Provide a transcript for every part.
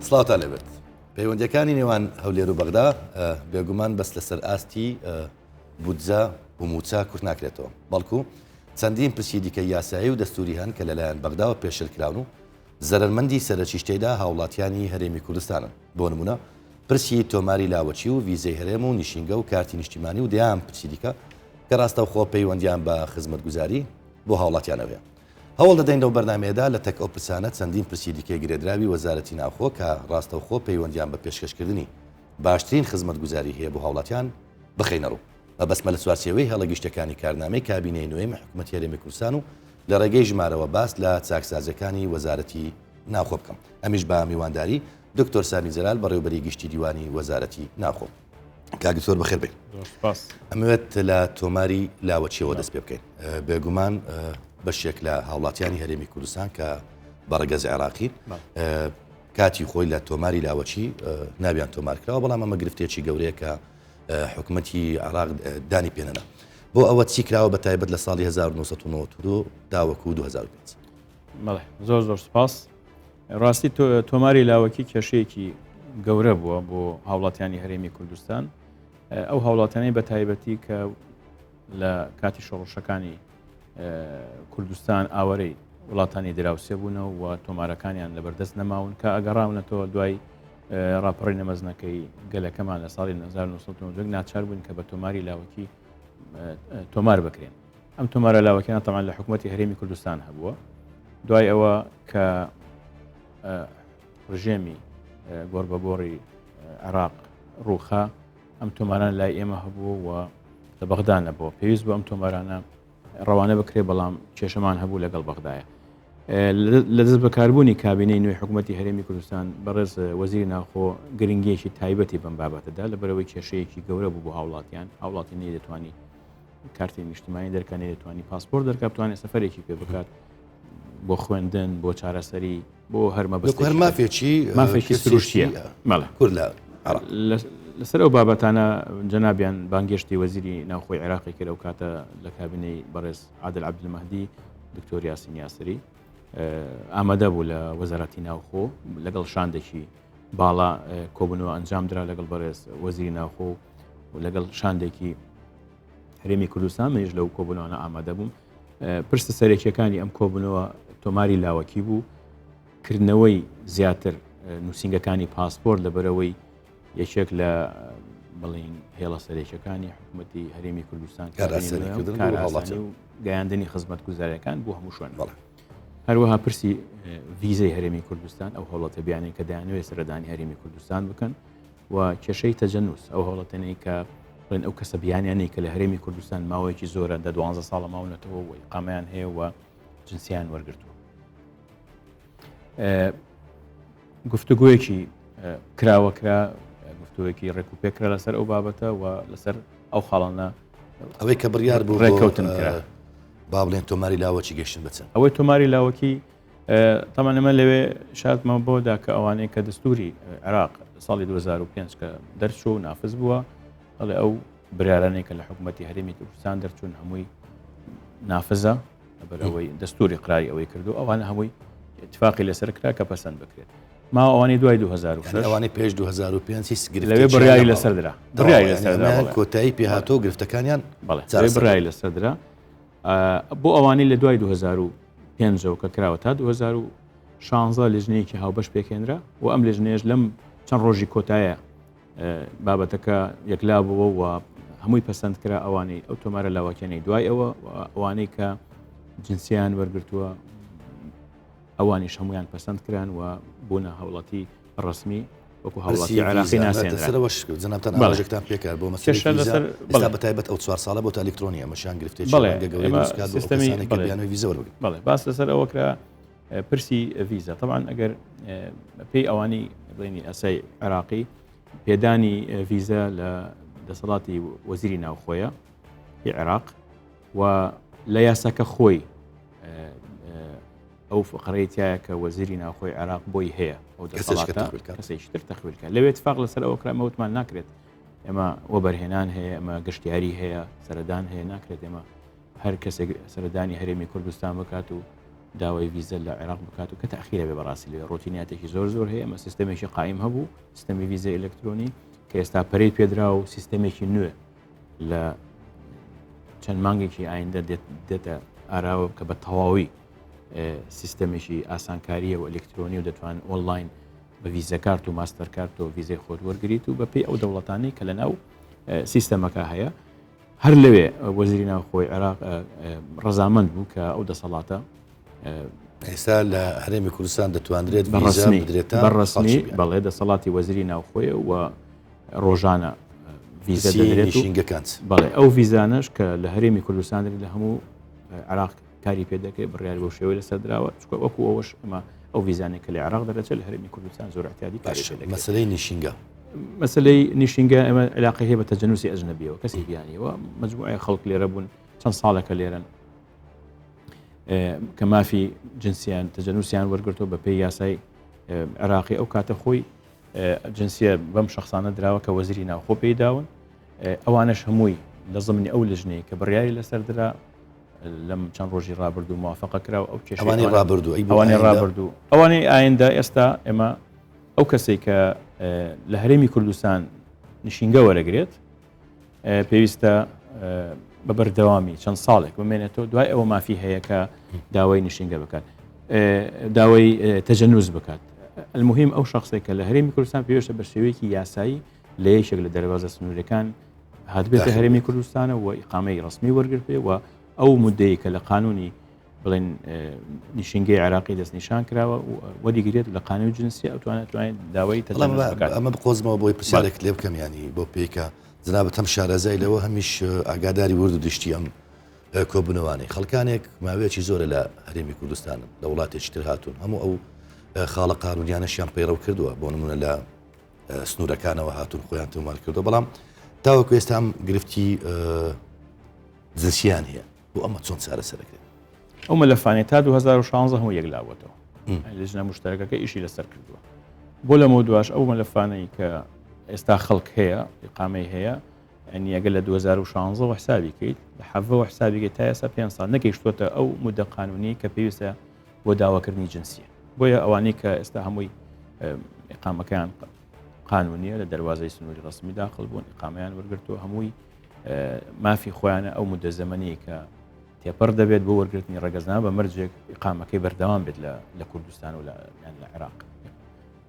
سڵاوتان لێبێت. پەیوەندیەکانی نێوان هەولێر و بەغدا بێگومان بەس لەسەر ئاستی بودجە و مووچە کورت ناکرێتەوە، بەڵکو چەندین پرسی دیکەی یاسایی و دەستووری هەن کە لەلایەن بەغداوە پێشێل کراون و زەرەرمەندی سەرەکیش تێیدا هاوڵاتیانی هەرێمی کوردستانن، بۆ نموونە پرسی تۆماری لاوەکی و ڤیزەی هەرێم و نیشینگە و کارتی نیشتیمانی و دەیان پرسی دیکە کە ڕاستەوخۆ پەیوەندیان بە خزمەتگوزاری بۆ هاوڵاتیانەوە هەیە. هەوڵ دەدەین لەو بەرنامەیەدا لە تەک ئەو پرسانە چەندین پرسی دیکەی گرێدراوی وەزارەتی ناوخۆ کە ڕاستەوخۆ پەیوەندیان بە پێشکەشکردنی باشترین خزمەتگوزاری هەیە بۆ هاوڵاتیان بخەینە ڕوو. مەبەستمە لە چوارچێوەی هێڵە گشتیەکانی کارنامەی کابینەی نۆیەمی حکومەتی هەرێمی کوردستان و لە ڕێگەی ژمارەوە باس لە چاکسازیەکانی وەزارەتی ناوخۆ بکەم ئەمیش بە میوانداری دکتۆر سامی جەلال بەڕێوبەری گشتی دیوانی وەزارەتی ناوخۆ. کاک دکتۆر بەخێر بێن. ئەمەوێت لە تۆماری لاوەچیەوە دەست پێ بکەین. بێگومان بەشێک لە هاوڵاتیانی هەرێمی کوردستان کە بە ڕەگەز عێراقین کاتی خۆی لە تۆماری لاوەچی ناویان تۆمار کراوە بەڵام ئەمە گرفتێکی گەورەیە کە حکومەتی عێراق دانی پێنەنا بۆ ئەوە چی کراوە بە تایبەت لە ساڵی 1992 تاوەکو 2005. بەڵێ زۆر زۆر سپاس. ڕاستی تۆماری لاوەکی کێشەیەکی گەورە بووە بۆ هاوڵاتیانی هەرێمی کوردستان ئەو هاوڵاتیانەی بە تایبەتی کە لە کاتی شۆڕشەکانی کوردستان ئاوەرەی وڵاتانی دراوسێ بوونە و تۆمارەکانیان لەبەردەست نەماون کە ئەگەڕاونەتەوە دوای ڕاپەڕینە مەزنەکەی گەلەکەمان لە ساڵی 1990 ناچار بوون کە بە تۆماری لاوەکی تۆمار بکرێن ئەم تۆمارە لاوەکیانە تەمان لە حکوومەتتی هەرێمی کوردستان هەبووە دوای ئەوە کە ڕژێمی گۆڕ بە گۆڕی عێراق ڕووخا ئەم تۆماران لای ئێمە هەبوو و لە بەغدا نەبووە پێویست بۆ ئەم تۆمارانە ڕەوانە بکرێ بەڵام کێشەمان هەبوو لەگەڵ بەغدایە لە دەست بەکاربوونی کابینەی نوێی حکوومەتتی هەرێمی کوردستان بەڕێز وەزیری ناوخۆ گرنگیەکی تایبەتی بەم بابەتەدا لە بەرەوەی کێشەیەکی گەورە بوو بۆ هاوڵاتیان هاوڵاتی نەیدەتوانی کارتی نیشتمانی دەرکە نەیدەتوانی پاسپۆرت دەرکە بتوانێت سەفەرێکی پێ بکات بۆ خوێندن بۆ چارەسەری بۆ هەر مەبەست هەر مافێکی مافێکی سروشتیە کورد لە لەسەر ئەو بابەتانە جەنابیان بانگێشتی وەزیری ناوخۆی عێراقی کرد ئەو کاتە لە کابینەی بەڕێز عادل عەبدولمەهدی دکتۆر یاسین یاسری ئامادە بوو لە وەزارەتی ناوخۆ لەگەڵ شاندێکی باڵا کۆبوونەوە ئەنجام درا لەگەڵ بەڕێز وەزیری ناوخۆ و لەگەڵ شاندێکی هەرێمی کوردستان منیش لەو کۆبوونەوانە ئامادە بووم پرسە سەرەکیەکانی ئەم کۆبوونەوە تۆماری لاوەکی بوو کردنەوەی زیاتر نووسینگەکانی پاسپۆرت لەبەرەوەی یەکێک لە بڵین هێڵە سەرەکیەکانی حکوومەتتی هەرێمی کوردستان کارئاسانی و گەیاندنی خزمەت گوزارەکان بۆ هەموو شوێن بەڵێ هەروەها پرسی ڤیزەی هەرێمی کوردستان ئەو هەوڵەتە بیانەی کە دەیانەوێت سەردانی هەرێمی کوردستان بکەن و کێشەی تەجەنوس ئەو هەوڵەتەنەی کە بڵێن ئەو کەسە بیانیانەی کە لە هەرێمی کوردستان ماوەیەکی زۆرە دە دوانزە ساڵە ماونەتەوە و ئیقامەیان هەیە و جنسیان وەرگرتووە گفتوگویەکی کراوە کرا گفتوەکی ڕێک و پێکرا لەسەر ئەو بابەتە و لەسەر ئەو خاڵانە ئەوەی کە بڕیار بوو ڕێککەوتن کرا با بڵێن تۆماری لاوەکی گەشتن بچن ئەوەی تۆماری لاوەکی تەمان ئەمە لەوێ شاتمان بۆدا کە ئەوانەی کە دەستوری عێراق ساڵی 2005 کە دەرچوو و نافز بووە ئەڵێ ئەو برارانەی کە لە حکوومەتتی هەرێمی کوردستان دەرچوون هەمووی نافزە لەبەرئەوەی دەستوری قراری ئەوەی کردو ئەوانە هەمووی اتفاقی لەسەر کرا کە پەسەند بکرێت ما ئەوانەی دوای 2006 ئەوانەی پێش 2005 هیچ گرفتێکیان لەوێ بڕیاری لەسەر درا بڕیاری لەسەر درا کۆتایی پێهاتۆ گرفتەکانیان بەڵێ بڕیاری لەسەر درا بۆ ئەوانەی لە دوای 2005ەوە کە کراوە تا 2016 لیژنەیەکی هاوبەش پێکهێنرا و ئەم لیژنەیەش لەم چەند ڕۆژی کۆتایە بابەتەکە یەکلا بووە و هەمووی پەسەند کرا ئەوانەی ئەو تۆمارە لاوەکیانەی دوای ئەوە ئەوانەی کە جنسیان وەرگتووە ئەوانیش هەمویان پەسەند کران و بوونە هاوڵاتی ڕسمی وەکو هاوڵاتی عراقی ناسێنرا جنابتان ئاماژەکتان پێکرد بۆ مەسەلەی ویزا ئێستا بە تایبەت ئەو چوار ساڵە بۆتە ئەلیکترۆنی ئەمەشیان گرفتێکی ڕەنگە گەورەی دروست بکات بۆ ئەو کەسانەی کە بیانووی ڤیزە وەربگرن. بەڵێ باس لەسەر ئەوە کرا پرسی ڤیزا تەبعەن ئەگەر پێی ئەوانی بڵێنی ئاسای عراقی پێدانی ڤیزە لە دەسەڵاتی وەزیری ناوخۆیە ی عێراق و لە یاساکە خۆی ئەو فقرەی تایە کە وەزیری ناوخۆی عێراق بۆی هەیە ئەو دەسەڵاتە کەسێکی تر تەخویل کە لەوێ اتفاق لەسەر ئەوە کرا مەوتمان ناکرێت ئێمە وەبەرهێنان هەیە ئەمە گەشتیاری هەیە سەردان هەیە ناکرێت ئێمە هەر کەسێک سەردانی هەرێمی کوردستان بکات و داوای ڤیزە لە عێراق بکات و کە تاخیرە بێ بەڕاستی لێ ڕۆتیناتێکی زۆر زۆر هەیە ئەمە سیستەمێکی قایم هەبوو سیستەمی ڤیزە ئەلکترۆنی کە ئێستا پەرەی پێدرا و سیستەمێکی نوێ لە چەند مانگێکی ئایندە دێتە ئاراوە کە بە تەواوی سیستەمێکی ئاسانکاریە و ئەلکترۆنی و دەتوان ئۆنلاین بە ڤیزە کارت و ماستەر کارت و ڤیزەی خۆت وەرگریت و بەپێی ئەو دەوڵەتانەی کە لە ناو سیستەمەکە هەیە هەر لەوێ وەزیری ناوخۆی عێراق ڕەزامەند بوو کە ئەو دەسەڵاتە ئێستا لە هەرێمی کوردستان دەتوانرێت بەڕسمی بدرێتە بەڕسمی بەڵێ دەسەڵاتی وەزیری ناوخۆیە و ڕۆژانە ڤیزە دەدرێت شینگەکان بەڵێ ئەو ڤیزانەش کە لە هەرێمی کوردستان لە هەموو عێراق کاری پێ دەکرێت بڕیار بەو شێوەی لەسەر دراوە چونکە وەکو ئەوەش ئەمە ئەو ڤیزانەی کە لە عێراق دەرەچێت لە هەرێمی کوردستان زۆر اعتیادی کاری پێ دەکرێت. مەسەلەی نیشینگە. مەسەلەی نیشینگە ئێمە علاقەی هەیە بە تەجەنوسی ئەجنەبیەوە کەسی بیانیەوە مجموعەیە خەڵک لێرە بوون چەند ساڵێکە لێرەن کە مافی جنسیان تەجەنوسیان وەرگرتووە بە پێی یاسای عێراقی ئەو کاتە خۆی جنسیە بەم شخصانە دراوە کە وەزیری ناوخۆ پێی داون ئەوانەش هەمووی لە زمنی ئەو لژنەیە کە بڕیاری لەسەر درا لەم چەند ڕۆژی ڕابردوو موافقە کرا و ئەو کێشەی ئەوانەی ڕابردوو ئەی بۆ ئەوانەی ئایندە؟ ڕابردوو ئەوانەی ئایندە ئێستا ئێمە ئەو کەسێک کە لە هەرێمی کوردستان نشینگە وەرەگرێت پێویستە بە بەردەوامی چەند ساڵێک بمێنێتەوە دوای ئەوە مافی هەیە کە داوای نشینگە بکات داوای تەجەنوز بکات المهم ئەو شخصێک کە لە هەرێمی کوردستان پێویستە بە شێوەیەکی یاسایی لە یەکێک لە دەروازە سنوورەکان هاتبێتە هەرێمی کوردستانە و ئیقامەی ڕسمی وەرگرتێ و ئەو مدەیە کە لە قانونی بڵێن نیشنگەی عێراقی دەستنیشان کراوە وەریگرێت لە قانونی جنسی ئەو توانێت توانێت داوای ئەمە بقۆزمەوە بۆی پرسیارێک لێ بکەم ینی بۆ پێکە جنابەت هەم شارەزای لەوە هەمیش ئاگاداری ورد و دشتی ئەم کۆبنەوانەی خەڵکانێک ماوەیەکی زۆرە لە هەرێمی کوردستانن لە وڵاتێکی تر هاتوون هەموو ئەو خاڵە قانونیانەشیان پەیڕەو کردووە بۆ نمونە لە سنوورەکانەوە هاتوون خۆیان تۆمار کردو بەڵام تاوەکو ئێستا ئەم گرفتی جنسیان هەیە بۆ ئەمە چۆن چارەسەرەکرێت ئەو مەلەفانەی تا 2016 هەموو یەکلاوەتەوە لجنە مشتەرەکەکە ئیشی لەسەر کردووە بۆ لەمە دواش ئەو مەلەفانەی کە ئێستا خەڵک هەیە ئیقامەی هەیە ئەنی ئەگەر لە 2016 وە حسابی کەیت لە حەڤەوە حسابی کەیت تا ئێستا 5 ساڵ نەگەیشتووەتە ئەو مدە قانونی کە پێویستە بۆ داواکردنی جنسیە بۆیە ئەوانەی کە ئێستا هەمووی ئقامەکەیان قانونیە لە دەواازەی سنووری ڕسمی داخل بوون ئقامیان وەرگرتووە هەمووی مافی خۆیانە ئەو مدە زەمەنی کە تێپەڕ دەبێت بۆ وەرگرتنی ڕەگەزنامە بە مەرجێک ئقامەکەی بەردەوام بێت لە کوردستان و لە عێراق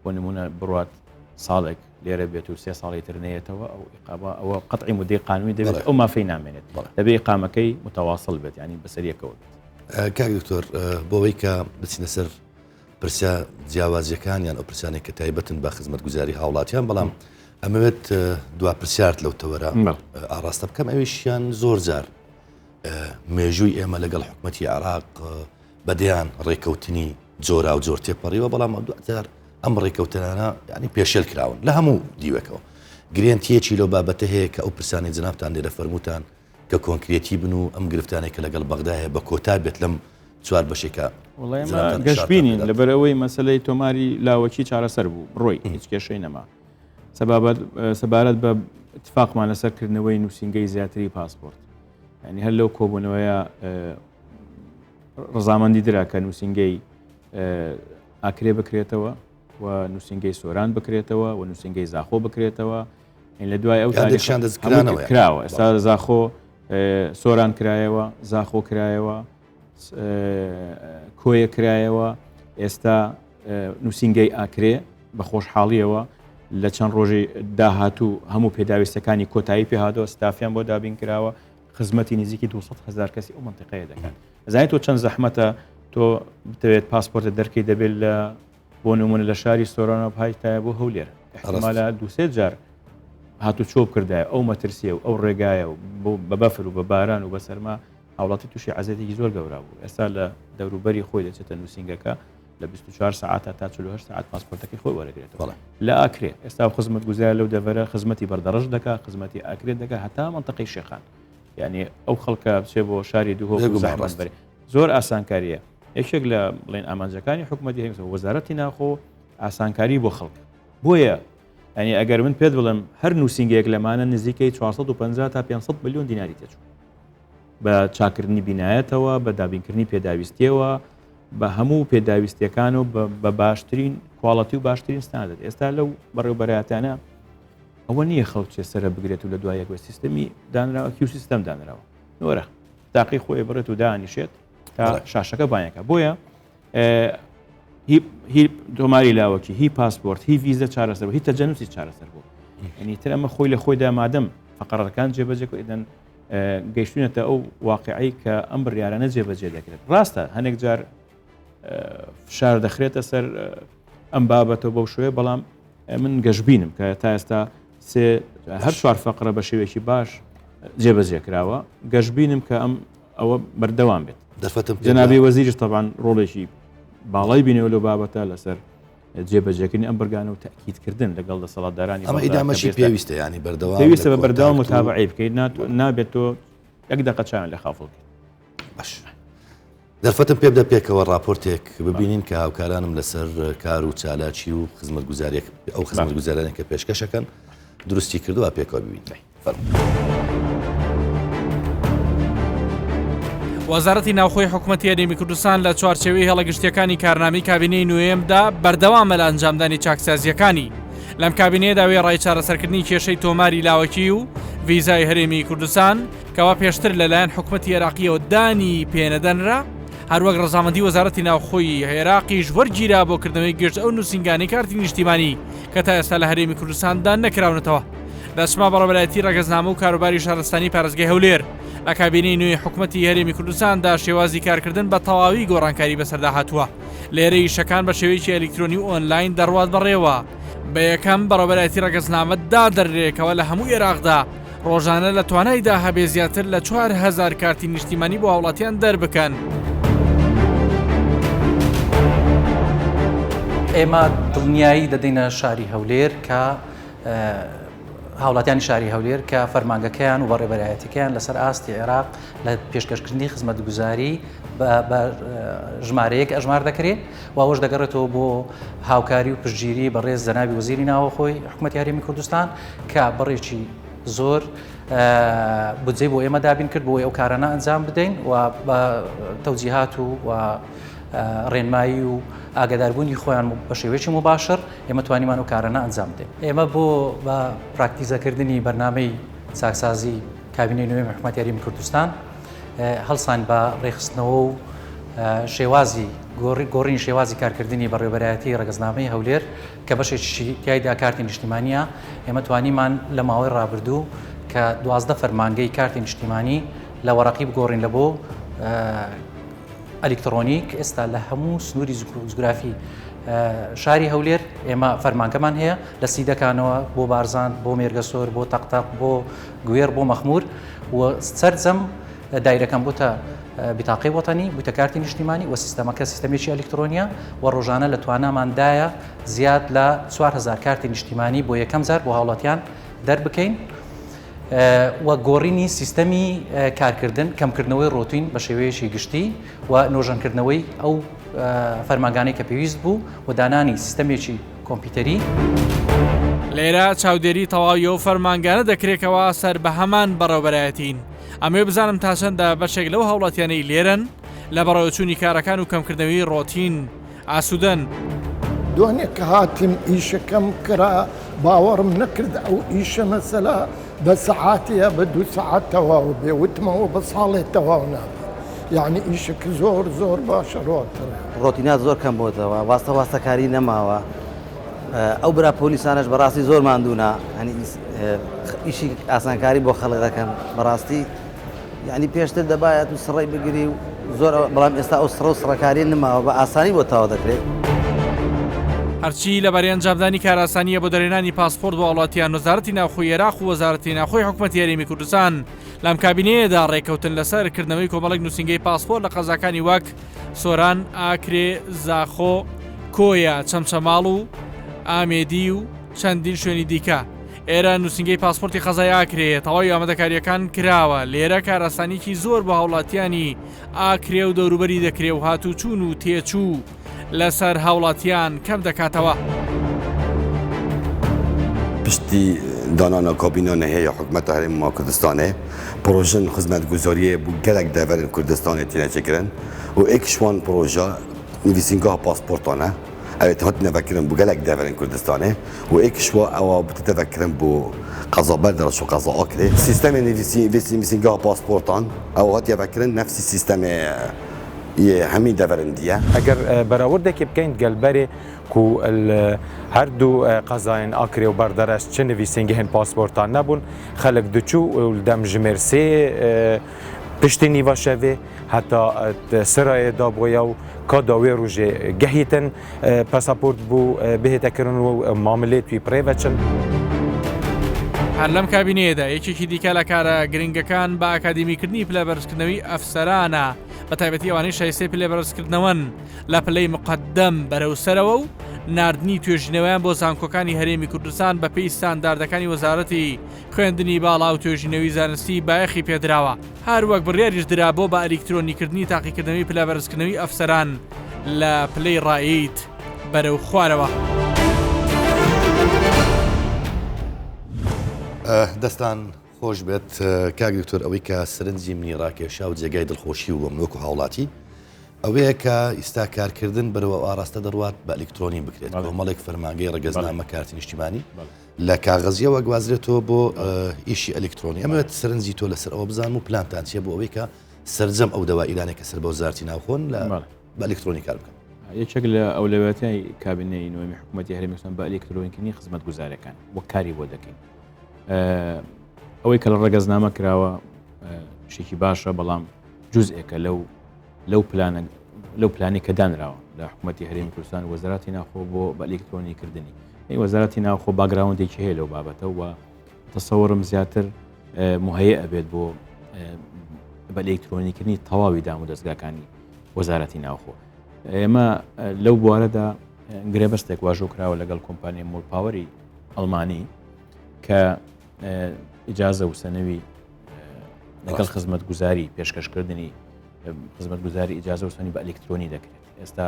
بۆ نمونە بڕات ساڵێک لێرە بێت و سێ ساڵی تر نەیەتەوە ئەو ئیقامە ئەوە قەتعی مدەی قانونی دەبێت ئەو مافەی نامێنێت دەبێ ئیقامەکەی متواصل بێت ینی بەسەریەکەوە بێت. کاک دکتۆر بۆ ئەوەی کە بچینە سەر پرسە جیاوازیەکان یان ئەو پرسانێک کە تایبەتن بە خزمەتگوزاری هاوڵاتیان بەڵام ئەمەوێت دوا پرسیارت لەو تەوەرە ئاڕاستە بکەم ئەویشیان زۆر جار مێژووی ئێمە لەگەڵ حکومەتی عراق بەدەیان ڕێکەوتنی جۆرا و جۆر تێپەڕیوە بەڵام دوجار ئەم ڕێکەوتنانە ینی پێشێل کراون لە هەموو دیوەکەوە گرێنتیەکی لەو بابەتە هەیە کە ئەو پرسانی جنابتان لێرە فەرمووتان کە کۆنکرێتی بن و ئەم گرفتانەی کە لەگەڵ بەغدا هەیە بە کۆتا بێت لەم چوار بەشێکە گەشببینین لەبەرئەوەی مەسلەی تۆماری لاوەکی چارەسەر بوو ڕۆی هیچ کێشەی نەما سەبارەت بە اتفاقمان لەسەر کردنەوەی نووسینگەی زیاتری پاسپۆرت ینی هەر لەو کۆبوونەوەیە ڕزامەندی درا کە نووسینگەی ئاکرێ بکرێتەوە و نووسینگەی سۆران بکرێتەوە و نووسینگەی زاخۆ بکرێتەوە لە دوای ئەو تاریخیان دەستکرانەوە کراوە ئێستا زاخۆ سۆران کرایەوە زاخۆ کرایەوە کۆیە کرایەوە ئێستا نووسینگەی ئاکرێ بە خۆشحاڵیەوە لە چەند ڕۆژی داهاتوو هەموو پێداویستەکانی کۆتایی پێهاتەوە ستافیان بۆ دابین کراوە خزمەتی نزیکی 200 هزار کەسی ئەو منطقەیە دەکات زانیت تۆ چەند زەحمەتە تۆ بتەوێت پاسپۆرتە دەرکەی دەبێت لە بۆ نمونە لە شاری سۆرانەوە بهایتایە بۆ هەولێر احتمالە دوسێ جار هاتوچۆ بکردایە ئەو مەترسیە و ئەو ڕێگایە و بە بەفر و بە باران و بە سەرما هاوڵاتی تووشی عزیەتێکی زۆر گەورە بوو ئێستا لە دەوروبەری خۆی دەچێتە نووسینگەکە لە 24 ساعت تا 48 ساعت پاسپۆرتەکەی خۆی وەرەگرێتەوە لە ئاکرێ ئێستا خزمەت گوزار لەو دەڤەرە خزمەتی بەردەڕەش دەکا خزمەتی ئاکرێت دەکا هەتا منطقەی شێخان یعنی ئەو خەڵکە بچێ بۆ شاری دوهۆک زەحمەت بەرێ زۆر ئاسانکاریە یەکێک لە بڵێن ئامانجەکانی حکوومەتی هەرێم وەزارەتی ناخۆ ئاسانکاری بۆ خەڵک بۆیە ئەنی ئەگەر من پێت بڵێم هەر نووسینگەیەک لەمانە نزیکەی 450 تا 500 میلیۆن دیناری تێچوو بە چاکردنی بینایەتەوە بە دابینکردنی پێداویستیەوە بە هەموو پێداویستیەکان و بە باشترین quality و باشترین ستاندەر. ئێستا لەو بەڕێوبەرایەتانە ئەوە نییە خەڵک چێ سەرە بگرێت و لە دوای یەک سیستەمی دانراوە queue system دانراوە نۆرە تاقی خۆی بڕێت و دانیشێت تا شاشەکە بانەکە بۆیە هی تۆماری لاوەکی هی پاسپۆرت هی ڤیزە چارەسەر هی تەجەنوسی چارەسەر بوو ینی تر ئەمە خۆی لە خۆیدا مادەم فقرەکان جێبەجێ ئیدەن گەیشتونەتە ئەو واقعی کە ئەم بڕیارانە جێبەجێ دەکرێت ڕاستە هەنێک جار فشار دەخرێتە سەر ئەم بابەتە بەو شوێ بەڵام من گەشببینم کە تا ئێستا سێ هەر چوار فقرە بە شێوەیەکی باش جێبەجێ کراوە گەشببینم کە ئەم ئەوە بەردەوام بێت دەرفەتم جەنابی وەزیریش تەبان ڕۆڵێکی باڵای بینەوە لەو بابەتە لەسەر جێبەجێکردنی ئەم بڕگانە و تاکیدکردن لەگەڵ دەسەڵاتدارانی ئەمە ئیدامەشی پێویستە ینی بەردەوام پێویستە بە بەردەوام متابعی بکەیت نابێت تۆ یەک دقە چاویان لە خافڵ بکەیت باش دەرفەتم پێ بدە پێکەوە ڕاپۆرتێک ببینین کە هاوکارانم لەسەر کار و چالاکی و خزمەتگوزاریەک ئەو خزمەتگوزارانە کە پێشکەشەکەن دروستی کردووە پێکەوە ببینین. وەزارەتی ناوخۆی حکومەتی هەرێمی کوردستان لە چوارچێوەی هێڵە گشتیەکانی کارنامەی کابینەی نوێیەمدا بەردەوامە لە ئەنجامدانی چاکسازیەکانی. لەم کابینەیەدا وێڕای چارەسەرکردنی کێشەی تۆماری لاوەکی و ڤیزای هەرێمی کوردستان کەوا پێشتر لەلایەن حکومەتی عێراقیەوە دانی پێنەدەنرا، هەروەک ڕەزامەندی وەزارەتی ناوخۆی عێراقیش وەرگیرا بۆ کردنەوەی گشت ئەو نووسینگانەی کارتی نیشتیمانی کە تا ئێستا لە هەرێمی کوردستاندا نەکراونەتەوە. دەچمە بەڕێوەبەرایەتی ڕەگەزنامە و کاروباری شارستانی پارێزگای هەولێر. لە کابینەی نوێی حکومەتی هەرێمی کوردستاندا شێوازی کارکردن بە تەواوی گۆڕانکاری بەسەردا هاتووە. لێرە ئیشەکان بە شێوەیەکی ئەلیکترۆنی و ئۆنلاین دەڕوات بەڕێوە. بە یەکەم بەڕێوەبەرایەتی ڕەگەزنامە دادەنرێ کەوا لە هەموو ئێراقدا ڕۆژانە لە توانایدا هەبێ زیاتر لە 4000 کارتی نیشتیمانی بۆ هاوڵاتیان دەربکەن. ئێمە دڵنیایی دەدەینە شاری هەولێر کە هاوڵاتیانی شاری هەولێر کە فەرمانگەکەیان و بەڕێوەبەرایەتیەکەیان لەسەر ئاستی عێراق لە پێشکەشکردنی خزمەتگوزاری بە ژمارەیەک ئەژمار دەکرێت و ئەوەش دەگەڕێتەوە بۆ هاوکاری و پشتگیری بەڕێز جەنابی وەزیری ناوەخۆی حکوومەتی هەرێمی کوردستان کە بڕێکی زۆر بودجەی بۆ ئێمە دابین کرد بۆ ئەو کارانە ئەنجام بدەین و بە تەوجیهات و ڕێنمایی و ئاگاداربوونی خۆیان بە شێوەیەکی موباشر ئێمە توانیمان ئەو کارانە ئەنجام بدەین. ئێمە بۆ بە پراکتیزەکردنی بەرنامەی چاکسازی کابینەی نوێی حکومەتی هەرێمی کوردستان هەڵسان بە ڕێکخستنەوە و شێوازی گۆڕینی شێوازی کارکردنی بەڕێوەبەرایەتی ڕەگەزنامەی هەولێر کە بەشێکی تیایدا کارتی نیشتیمانیە ئێمە توانیمان لە ماوەی ڕابردوو کە 12 فەرمانگەی کارتی نیشتیمانی لە وەڕەقی بگۆڕین لە بۆ ئەلیکتڕۆنیک، ئێستا لە هەموو سنووری جوگرافی شاری هەولێر ئێمە فەرمانگەمان هەیە لە سیدەکانەوە بۆ بارزان بۆ مێرگەسۆر بۆ تەقتەق بۆ گوێڕ بۆ مەخمور و سەرجەم دایرەکان بۆتە بیتاقی وەتەنی بووتە کارتی نیشتیمانی و سیستەمەکە سیستەمێکی ئەلیکترۆنیە و ڕۆژانە لە تواناماندایە زیاد لە 4000 کارتی نیشتیمانی بۆ یەکەم جار بۆ هاوڵاتیان دەربکەین. و گۆڕینی سیستەمی کارکردن، کەمکردنەوەی ڕۆتین بە شێوەیەکی گشتی و نۆژەنکردنەوەی ئەو فەرمانگانەی کە پێویست بوو و دانانی سیستەمێکی کۆمپیوتەری. لێرە چاودێری تەواوی ئەو فەرمانگانە دەکرێ کەوا سەر بە هەمان بەڕێوەبەرایەتین. ئەمەوێ بزانم تا چەندە بەشێک لەو هاوڵاتیانەی لێرەن لە بەڕێوەچوونی کارەکان و کەمکردنەوەی ڕۆتین ئاسوودەن. دوێنێ کە هاتم ئیشەکەم کرا باوەڕم نەکرد ئەو ئیشە مەسەلا بە سەعاتێ یا بە دوو سەعات تەواو بێ وتمەوە بە ساڵێ تەواو نابێ یعنی ئیشەکە زۆر زۆر باشە ڕۆترە. ڕۆتینات زۆر کەم بۆتەوە واستە واستەکاری نەماوە ئەو برا پۆلیسانەش بەڕاستی زۆر ماندوونە هەنی ئیشی ئاسانکاری بۆ خەڵک دەکەن بەڕاستی یانی پێشتر دەبایە تو سڕەی بگری و زۆر بەڵام ئێستا ئەو سڕە و سڕەکاریە نماوە بە ئاسانی بۆ تەواو دەکرێت. هەرچی لەبارەی ئەنجامدانی کارئاسانییە بۆ دەرهێنانی پاسپۆرت بۆ هاوڵاتیان، وەزارەتی ناوخۆی عێراق و وەزارەتی ناوخۆی حکومەتی هەرێمی کوردستان لەم کابینەیەدا ڕێککەوتن لەسەر کردنەوەی کۆمەڵێک نووسینگەی پاسپۆرت لە قەزاکانی وەک سۆران، ئاکرێ، زاخۆ، کۆیە، چەمچەماڵ و ئامێدی و چەندین شوێنی دیکە. ئێرە نووسینگەی پاسپۆرتی قەزای ئاکرێیە، تەواوی ئامادەکارییەکان کراوە، لێرە کارئاسانیی زۆر بۆ هاوڵاتیانی ئاکرێ و دەوروبەری دەکرێ و هاتووچوون و تێچوو لەسەر هاوڵاتیان کەم دەکاتەوە. پشتی دانانا کابینا نهێ یا حکومەتا هەرێما کوردستانێ پرۆژن خزمەتگوزاریێ بۆ گەلەک دەڤەرن کوردستانێ تێنە چێکرن و ئێک ژ وان پرۆژە. nivîsîngeha pasportan e. Ew ê hatine vekirin bo gelek deverên Kurdistanê û êk ji wan ewa tête vekirin bo qeza Berdereş û qeza Akrê. Sîstemê nivîsîngeha pasportan ew hatiye vekirin nefsî sîstemê yê hemî deverên dî ye. Eger berawirdekê bikeyn digel berê ku li her du qezayên Akrê û Berdereş çi nivîsîngehên pasportan nebûn, xelk diçû û li demjimêr sê piştî nîva şevê heta sirayê dabûye û ka da wê rojê gehîtin pasaport bû bihête kirin û mamilê wî birêve çin. هەر لەم کابینەیەدا یەکێکی دیکە لە کارە گرنگەکان بە ئەکادیمیکردنی پلە بەرزکردنەوەی ئەفسەرانە بە تایبەتی ئەوانەی شایستەی پلە بەرزکردنەوەن لە پلەی مقدم بەرەو سەرەوە و ناردنی توێژینەوەیان بۆ زانکۆکانی هەرێمی کوردستان بەپێی ستانداردەکانی وەزارەتی خوێندنی باڵا و توێژینەوەی زانستی بایەخی پێدراوە، هەروەک بڕیاریش درا بۆ بە ئەلیکترۆنیکردنی تاقیکردنەوەی پلەبەرزکردنەوەی ئەفسەران لە پلەی ڕائید بەرەو خوارەوە. دەستان خۆش بێت کاک دکتۆر ئەوەی کە سەرنجی منی ڕاکێشا و جێگای دڵخۆشی بوو بۆ من وەکو هاوڵاتی ئەوەیە کە ئیستا کارکردن بەرەوە ئاراستە دەڕوات بە ئەلیکترۆنی بکرێت کۆمەڵێک فەرمانگەی ڕەگەزنامە کارتی نیشتیمانی لە کاغەزیەوە گوازرێتەوە بۆ ئیشی ئەلیکترۆنی ئەمەوێت سەرنجی تۆ لەسەر ئەوە بزانم و پلانتان چیە بۆ ئەوەی کە سەرجەم ئەو دەوائیرانێک کە سەر بە وەزارەتی ناوخۆن لە بە ئەلیکترۆنی کار بکەن. یەکێک لە ئەولەویەتای کابینەی نوێمی حکوومەتی هەرێمی کوردستان بە ئەلیکترۆنیکردنی خزمەتگوزاریەکان وەک کاری بۆ دەکەین. ئەوەی کە لە ڕەگەزنامە کراوە شتێکی باشە بەڵام جزئێکە لەو لەو پلانە لەو پلانی کە دانراوە لە حکوومەتی هەرێمی کوردستان وەزارەتی ناوخۆ بۆ بە ئەلیکترۆنی کردنی ئەی وەزارەتی ناوخۆ background ێکی هەیە لەو بابەتە و تەسەوەرم زیاتر مهەیە ئەبێت بۆ بە ئەلیکترۆنیکردنی تەواوی دام و دەستگاکانی وەزارەتی ناوخۆ ئێمە لەو بوارەدا گرێبەستێک واژۆ کراوە لەگەڵ کۆمپانیای مۆڵپاوەری ئەڵمانی کە ئیجازە و سەنەوی لەگەڵ خزمەتگوزاری پێشکەشکردنی خزمەتگوزاری ئیجازە و سەنی بە ئەلکترۆنی دەکرێت ئێستا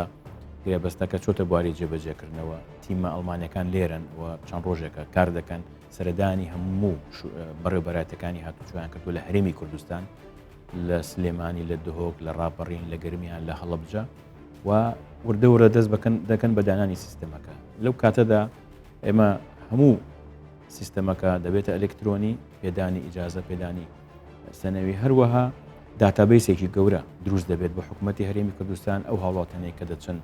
گرێبەستەکە چۆتە بواری جێبەجێکردنەوە تیمە ئەڵمانەکان لێرن و چەند ڕۆژێکە کار دەکەن سەردانی هەموو بەڕێوبەراتەکانی هاتوچۆیان کردو لە هەرێمی کوردستان لە سلێمانی لە دهۆک لە ڕاپەڕین لە گەرمیان لە هەڵەبجە و وردە وردە دەست بکەن دەکەن بە دانانی سیستەمەکە لەو کاتەدا ئێمە هەموو سیستەمەکە دەبێتە ئەلکترۆنی پێدانی ئیجازە پێدانی سەنەوی هەروەها database ێکی گەورە دروست دەبێت بۆ حکوومەتتی هەرێمی کوردستان ئەو هاوڵاتانەی کە دەچن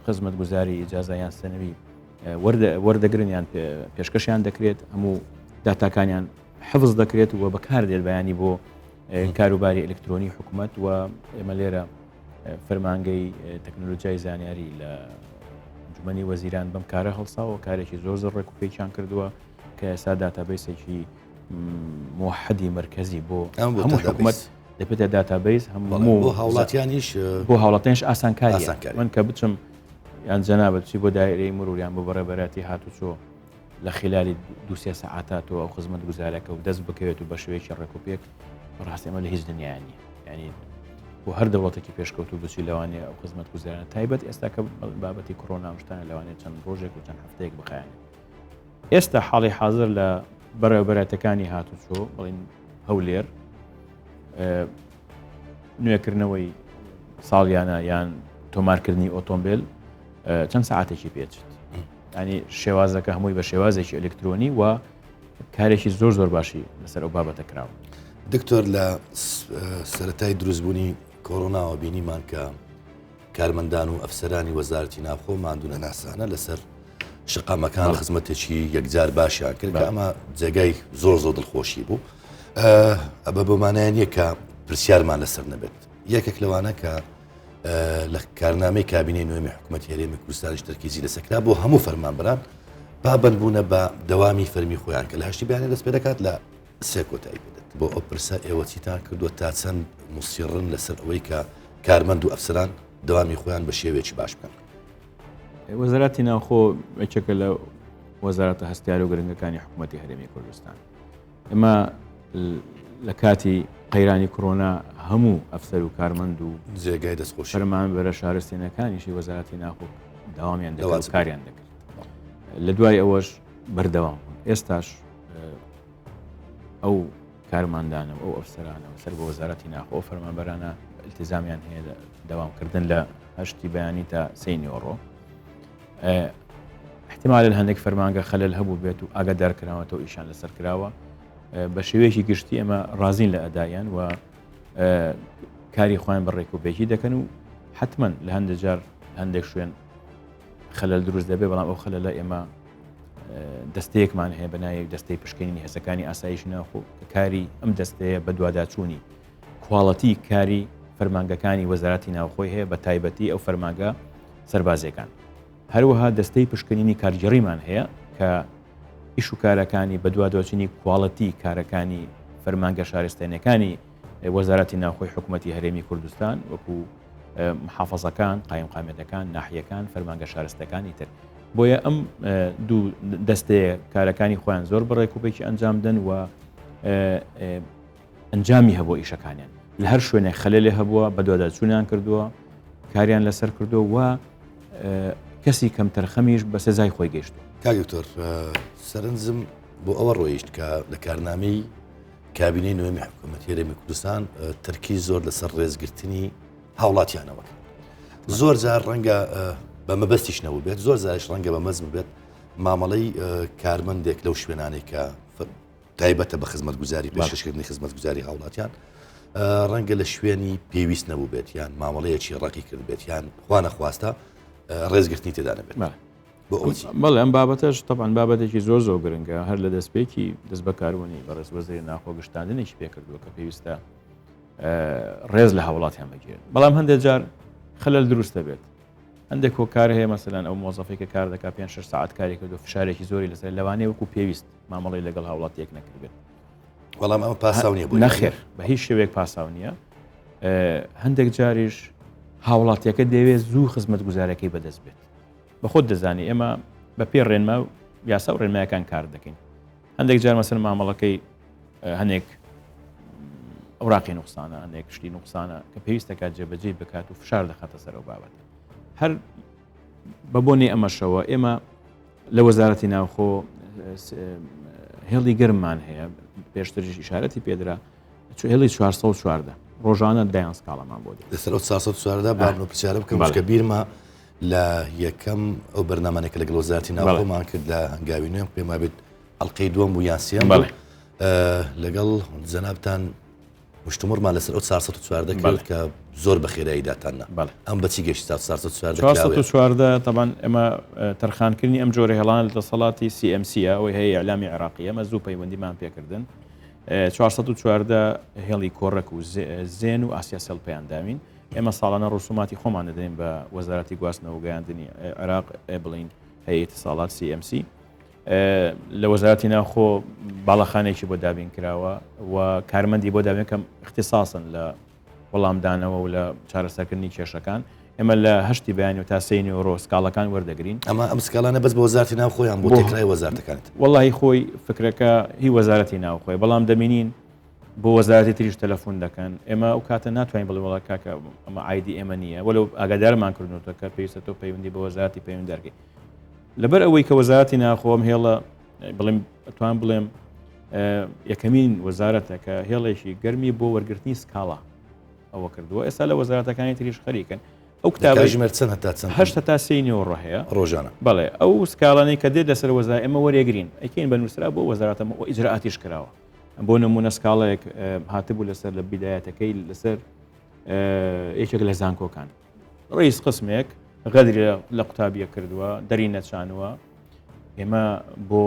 خزمەتگوزاری ئیجازە یان سەنەوی وەردەگرن یان پێشکەشیان دەکرێت هەموو داتاکانیان حفظ دەکرێت و بەکاردێت بەیانی بۆ کاروباری ئەلکترۆنی حکوومەت و ئێمە لێرە فەرمانگەی تەکنەلۆژیای زانیاری لە ئەنجومەنی وەزیران بەم کارە هەڵساوە کارێکی زۆر زۆر ڕێک و پێکیان کردووە کە ئێستا database ێکی موحدی مرکزی بۆ هەموو حکوومەت دەبێتە database هەموو بۆ هاوڵاتیانیش بۆ هاوڵاتیانش ئاسانکاری من کە بچم یان جەنابەت چی بۆ دایرەی مروریان بۆ بەڕێبەراتی هاتوچۆ لە خلالی دوسێ سەعاتا تۆ ئەو خزمەت گوزارەکە و دەست بکەوێت و بە شێوەیەکی ڕێک و پێک بەڕاستی ئەمە لە هیچ دنیاە نیە ینی بۆ هەر دەوڵەتێکی پێشکەوتو بچی لەوانەیە ئەو خزمەت گوزارانە تایبەت ئێستا کە بابەتی کۆرۆنا شتانە لەوانەیە چەند ڕۆژێک و چەند هەفتەیەک بخایەنێت ئێستا حاڵی حاضر لە بەڕێوەبەرایەتەکانی هاتوچۆ بڵین هەولێر نوێکردنەوەی ساڵیانە یان تۆمارکردنی ئۆتۆمبیل چەند ساعتێکی پێچێت ینی شێوازەکە هەمووی بە شێوازێکی ئەلکترۆنی و کارێکی زۆر زۆر باشی لەسەر ئەو بابەتە کراوە. دکتۆر لە سەتای دروستبوونی کۆرۆناوە بینیمان کە کارمەندان و ئەفسەرانی وەزارەتی ناوخۆ ماندوونەناسانە لەسەر شەقامەکان خزمەتێکی یەکجار باشیان کرد کە ئەمە جێگای زۆر زۆر دڵخۆشی بوو ئەبە بۆمانایان نییە کە پرسیارمان لەسەر نەبێت یەکێک لەوانە کە لە کارنامەی کابینەی نوێمی حکوومەت هەرێمی کوردستانیش تەرکیزی لەسەر کرا بۆ هەموو فەرمانبەران پابەندبوونە بە دەوامی فەرمی خۆیان کە لە هەشتی بەیانی دەست پێ دەکات لە سێ کۆتایی پێدێت. بۆ ئەو پرسە ئێوە چیتان کردووە تا چەند موسیڕن لەسەر ئەوەی کە کارمەند و ئەفسەران دەوامی خۆیان بە شێوەیەکی باش بکەن؟ وەزارەتی ناوخۆ یەکێکە لە وەزارەتە هەستیار و گرنگەکانی حکوومەتی هەرێمی کوردستان. ئێمە لە کاتی قەیرانی کۆرۆنا هەموو ئەفسەر و کارمەند و جێگای دەستخۆشی فەرمانبەرە شارستێنەکانیشی وەزارەتی ناوخۆ داوامیان دەکرد کاریان دەکرد. لە دوای ئەوەش بەردەوام بوون ئێستاش ئەو کارماندانە و ئەو ئەفسەرانە و سەر بە وەزارەتی ناخۆ ئەو فەرمانبەرانە التزامیان هەیە. دەوامکردن لە هەشتی بەیانی تا سێی نیوەڕۆ. احتمال لە هەندێک فەرمانگە خەلەل هەبوو بێت و ئاگادار کراوەتەوە ئیشان لەسەر کراوە. بە شێوەیەکی گشتی ئێمە ڕازین لە ئەدایان و کاری خۆیان بە ڕێکوپێکی دەکەن و حتمما لە هەندێک جار هەندێک شوێن خەلەل دروست دەبێت بەڵام ئەو خەلەلە ئێمە دەستەیەکمان هەیە بە ناوی دەستەی پشکنینی هێزەکانی ئاسایش ناوخۆ کە کاری ئەم دەستەیە بەدواداچوونی کواڵەتی کاری فەرمانگەکانی وەزارەتی ناوخۆی هەیە بە تایبەتی ئەو فەرمانگە سەربازیەکان. هەروەها دەستەی پشکنینی کارگێڕیمان هەیە کە ئیش و کارەکانی بەدواداچوونی کواڵەتی کارەکانی فەرمانگە شارستانیەکانی وەزارەتی ناوخۆی حکوومەتی هەرێمی کوردستان وەکو محافظەکان، قایمقامیەتەکان، ناحیەکان، فەرمانگە شارستەکانی تر. بۆیە ئەم دوو دەستەیە کارەکانی خۆیان زۆر بە ڕێکوپێکی ئەنجام دەن و ئەنجامی هەبووە ئیشەکانیان لە هەر شوێنێک خەلەلێ هەبووە بەدواداچوونیان کردووە کاریان لەسەر کردووە و کەسی کەمتەرخەمیش بە سزای خۆی گەیشتووە. کاک دکتۆر سەرنجم بۆ ئەوە ڕۆیشت کە لە کارنامەی کابینەی نوێمی حکوومەتی هەرێمی کوردستان تەرکیز زۆر لەسەر ڕێزگرتنی هاوڵاتیانەوە کرد. زۆر جار ڕەنگە بە مەبەستیش نەبوو بێت زۆر جاریش ڕەنگە بە مەز ببێت مامەڵەی کارمەندێک لەو شوێنانەی کە تایبەتە بە خزمەتگوزاری پێشکەشکردنی خزمەتگوزاری هاوڵاتیان ڕەنگە لە شوێنی پێویست نەبوو بێت یان مامەڵەیەکی ڕەقی کرد بێت یان خوانەخواستە ڕێزگرتنی تێدا نەبێت. بۆ ئەوە چی؟ بەڵێ ئەم بابەتەش تەبعەن بابەتێکی زۆر زۆر گرنگە هەر لە دەستپێکی دەست بەکاربوونی بەڕێز وەزیری ناوخۆ گشتاندنێکی پێکردووە کە پێویستە ڕێز لە هاوڵاتیان بگیرێت بەڵام هەندێک جار خەلەل دروست دەبێت هەندێک هۆکار هەیە مەسەلەن ئەو مۆزەفەی کە کار دەکات پێ 6 ساعت کاری کردو فشارێکی زۆری لەسەر لەوانەیە وەکو پێویست مامەڵی لەگەڵ هاوڵاتیەک نەکردبێت بەڵام ئەمە پاساو نییە بۆ نەخێر بە هیچ شێوەیەک پاساو نییە هەندێک جاریش هاوڵاتیەکە دەیەوێت زوو خزمەتگوزارەکەی بەدەست بێت بە خۆت دەزانی ئێمە بە پێی ڕێنما و یاسا و ڕێنمایەکان کار دەکەین هەندێک جار مەسەر مامەڵەکەی هەندێک ئەوراقی نوقسانە هەندێک شتی نوقسانە کە پێویستەکات جێبەجێ بکات و فشار دەخاتە سەر ئەو بابەتە هەر بە بۆنی ئەمەشەوە ئێمە لە وەزارەتی ناوخۆ هێڵی گەرممان هەیە پێشتریش ئیشارەتی پێدرا هێڵی 414 ڕۆژانە دەیان سکاڵەمان بۆ دێت لەسەر ئەو 414 با پرسیارە بکەم کە بیرمە لە یەکەم ئەو بەرنامانێک کە لەگەڵ وەزارەتی ناوخۆمان کرد لە هەنگاوی نوێم پێم وابێت ئەڵلقەی دووەم بوو یان سێم بەڵێ لەگەڵ جەنابتان مشتومڕمان لەسەر ئەو 414 کرد کە زۆر بە خێرایی داتان نا ئەم بەچی گەشت 414 414 تەبان ئێمە تەرخانکردنی ئەم جۆرە هێڵانە لە دەسەڵاتی CMC ئەوەی هەیە ئیعلامی عێراقی ئەمە زوو پەیوەندیمان پێکردن 414 هێڵی کۆڕەک و زێن و ئاسیاسێڵ پێیان داوین ئێمە ساڵانە ڕسوماتی خۆمان دەدەین بە وەزارەتی گواستنەوە گەیاندنی عێراق بڵین هەیە اتصالات CMC لە وەزارەتی ناوخۆ باڵەخانێکی بۆ دابین کراوە و کارمەندی بۆ دابین کەم اختصاصن لە وەڵامدانەوە و لە چارەسەرکردنی کێشەکان ئێمە لە هەشتی بەیانی و تا سێی نیوەڕۆ سکاڵەکان وەردەگرین. ئەمە ئەم سکاڵانە بەس بۆ وەزارەتی ناوخۆ یان بۆ تێکرای وەزارەتەکانی تر؟ وەڵاهی خۆی فکرەکە هی وەزارەتی ناوخۆیە بەڵام دەبینین بۆ وەزارەتی تریش تەلەفۆن دەکەن ئێمە ئەو کاتە ناتوانین بڵێ وەڵا کاکە ئەمە ئایدی ئێمە نییە وەلو ئاگادارمان کردنەوە کە پێویستە تۆ پەیوەندی بە وەزارەتی پەیوەندارکەی لەبەر ئەوەی کە وەزارەتی ناوخۆ ئەم هێڵە بڵێم ئەتوان بڵێم یەکەمین وەزارەتە کە هێڵێکی گەرمی بۆ وەرگرتنی سکاڵا ئەوە کردووە ئێستا لە وەزارەتەکانی تریش خەریکن ئەو کتابە ژمێر چەند هەتا چەند هەشت هەتا سێی نیوەڕۆ هەیە ڕۆژانە بەڵێ ئەو سکاڵانەی کە دێت لەسەر وەزارەت ئێمە وەرێگرین ئەیکەین بە نووسرا بۆ وەزارەتە و ئیجرائاتیش کراوە بۆ نمونە سکاڵێک هاتبوو لەسەر لە بیدایەتەکەی لەسەر یەکێک لە زانکۆکان ڕیس قسمێک غەدری لە قوتابیە کردووە دەری نەچانووە ئێمە بۆ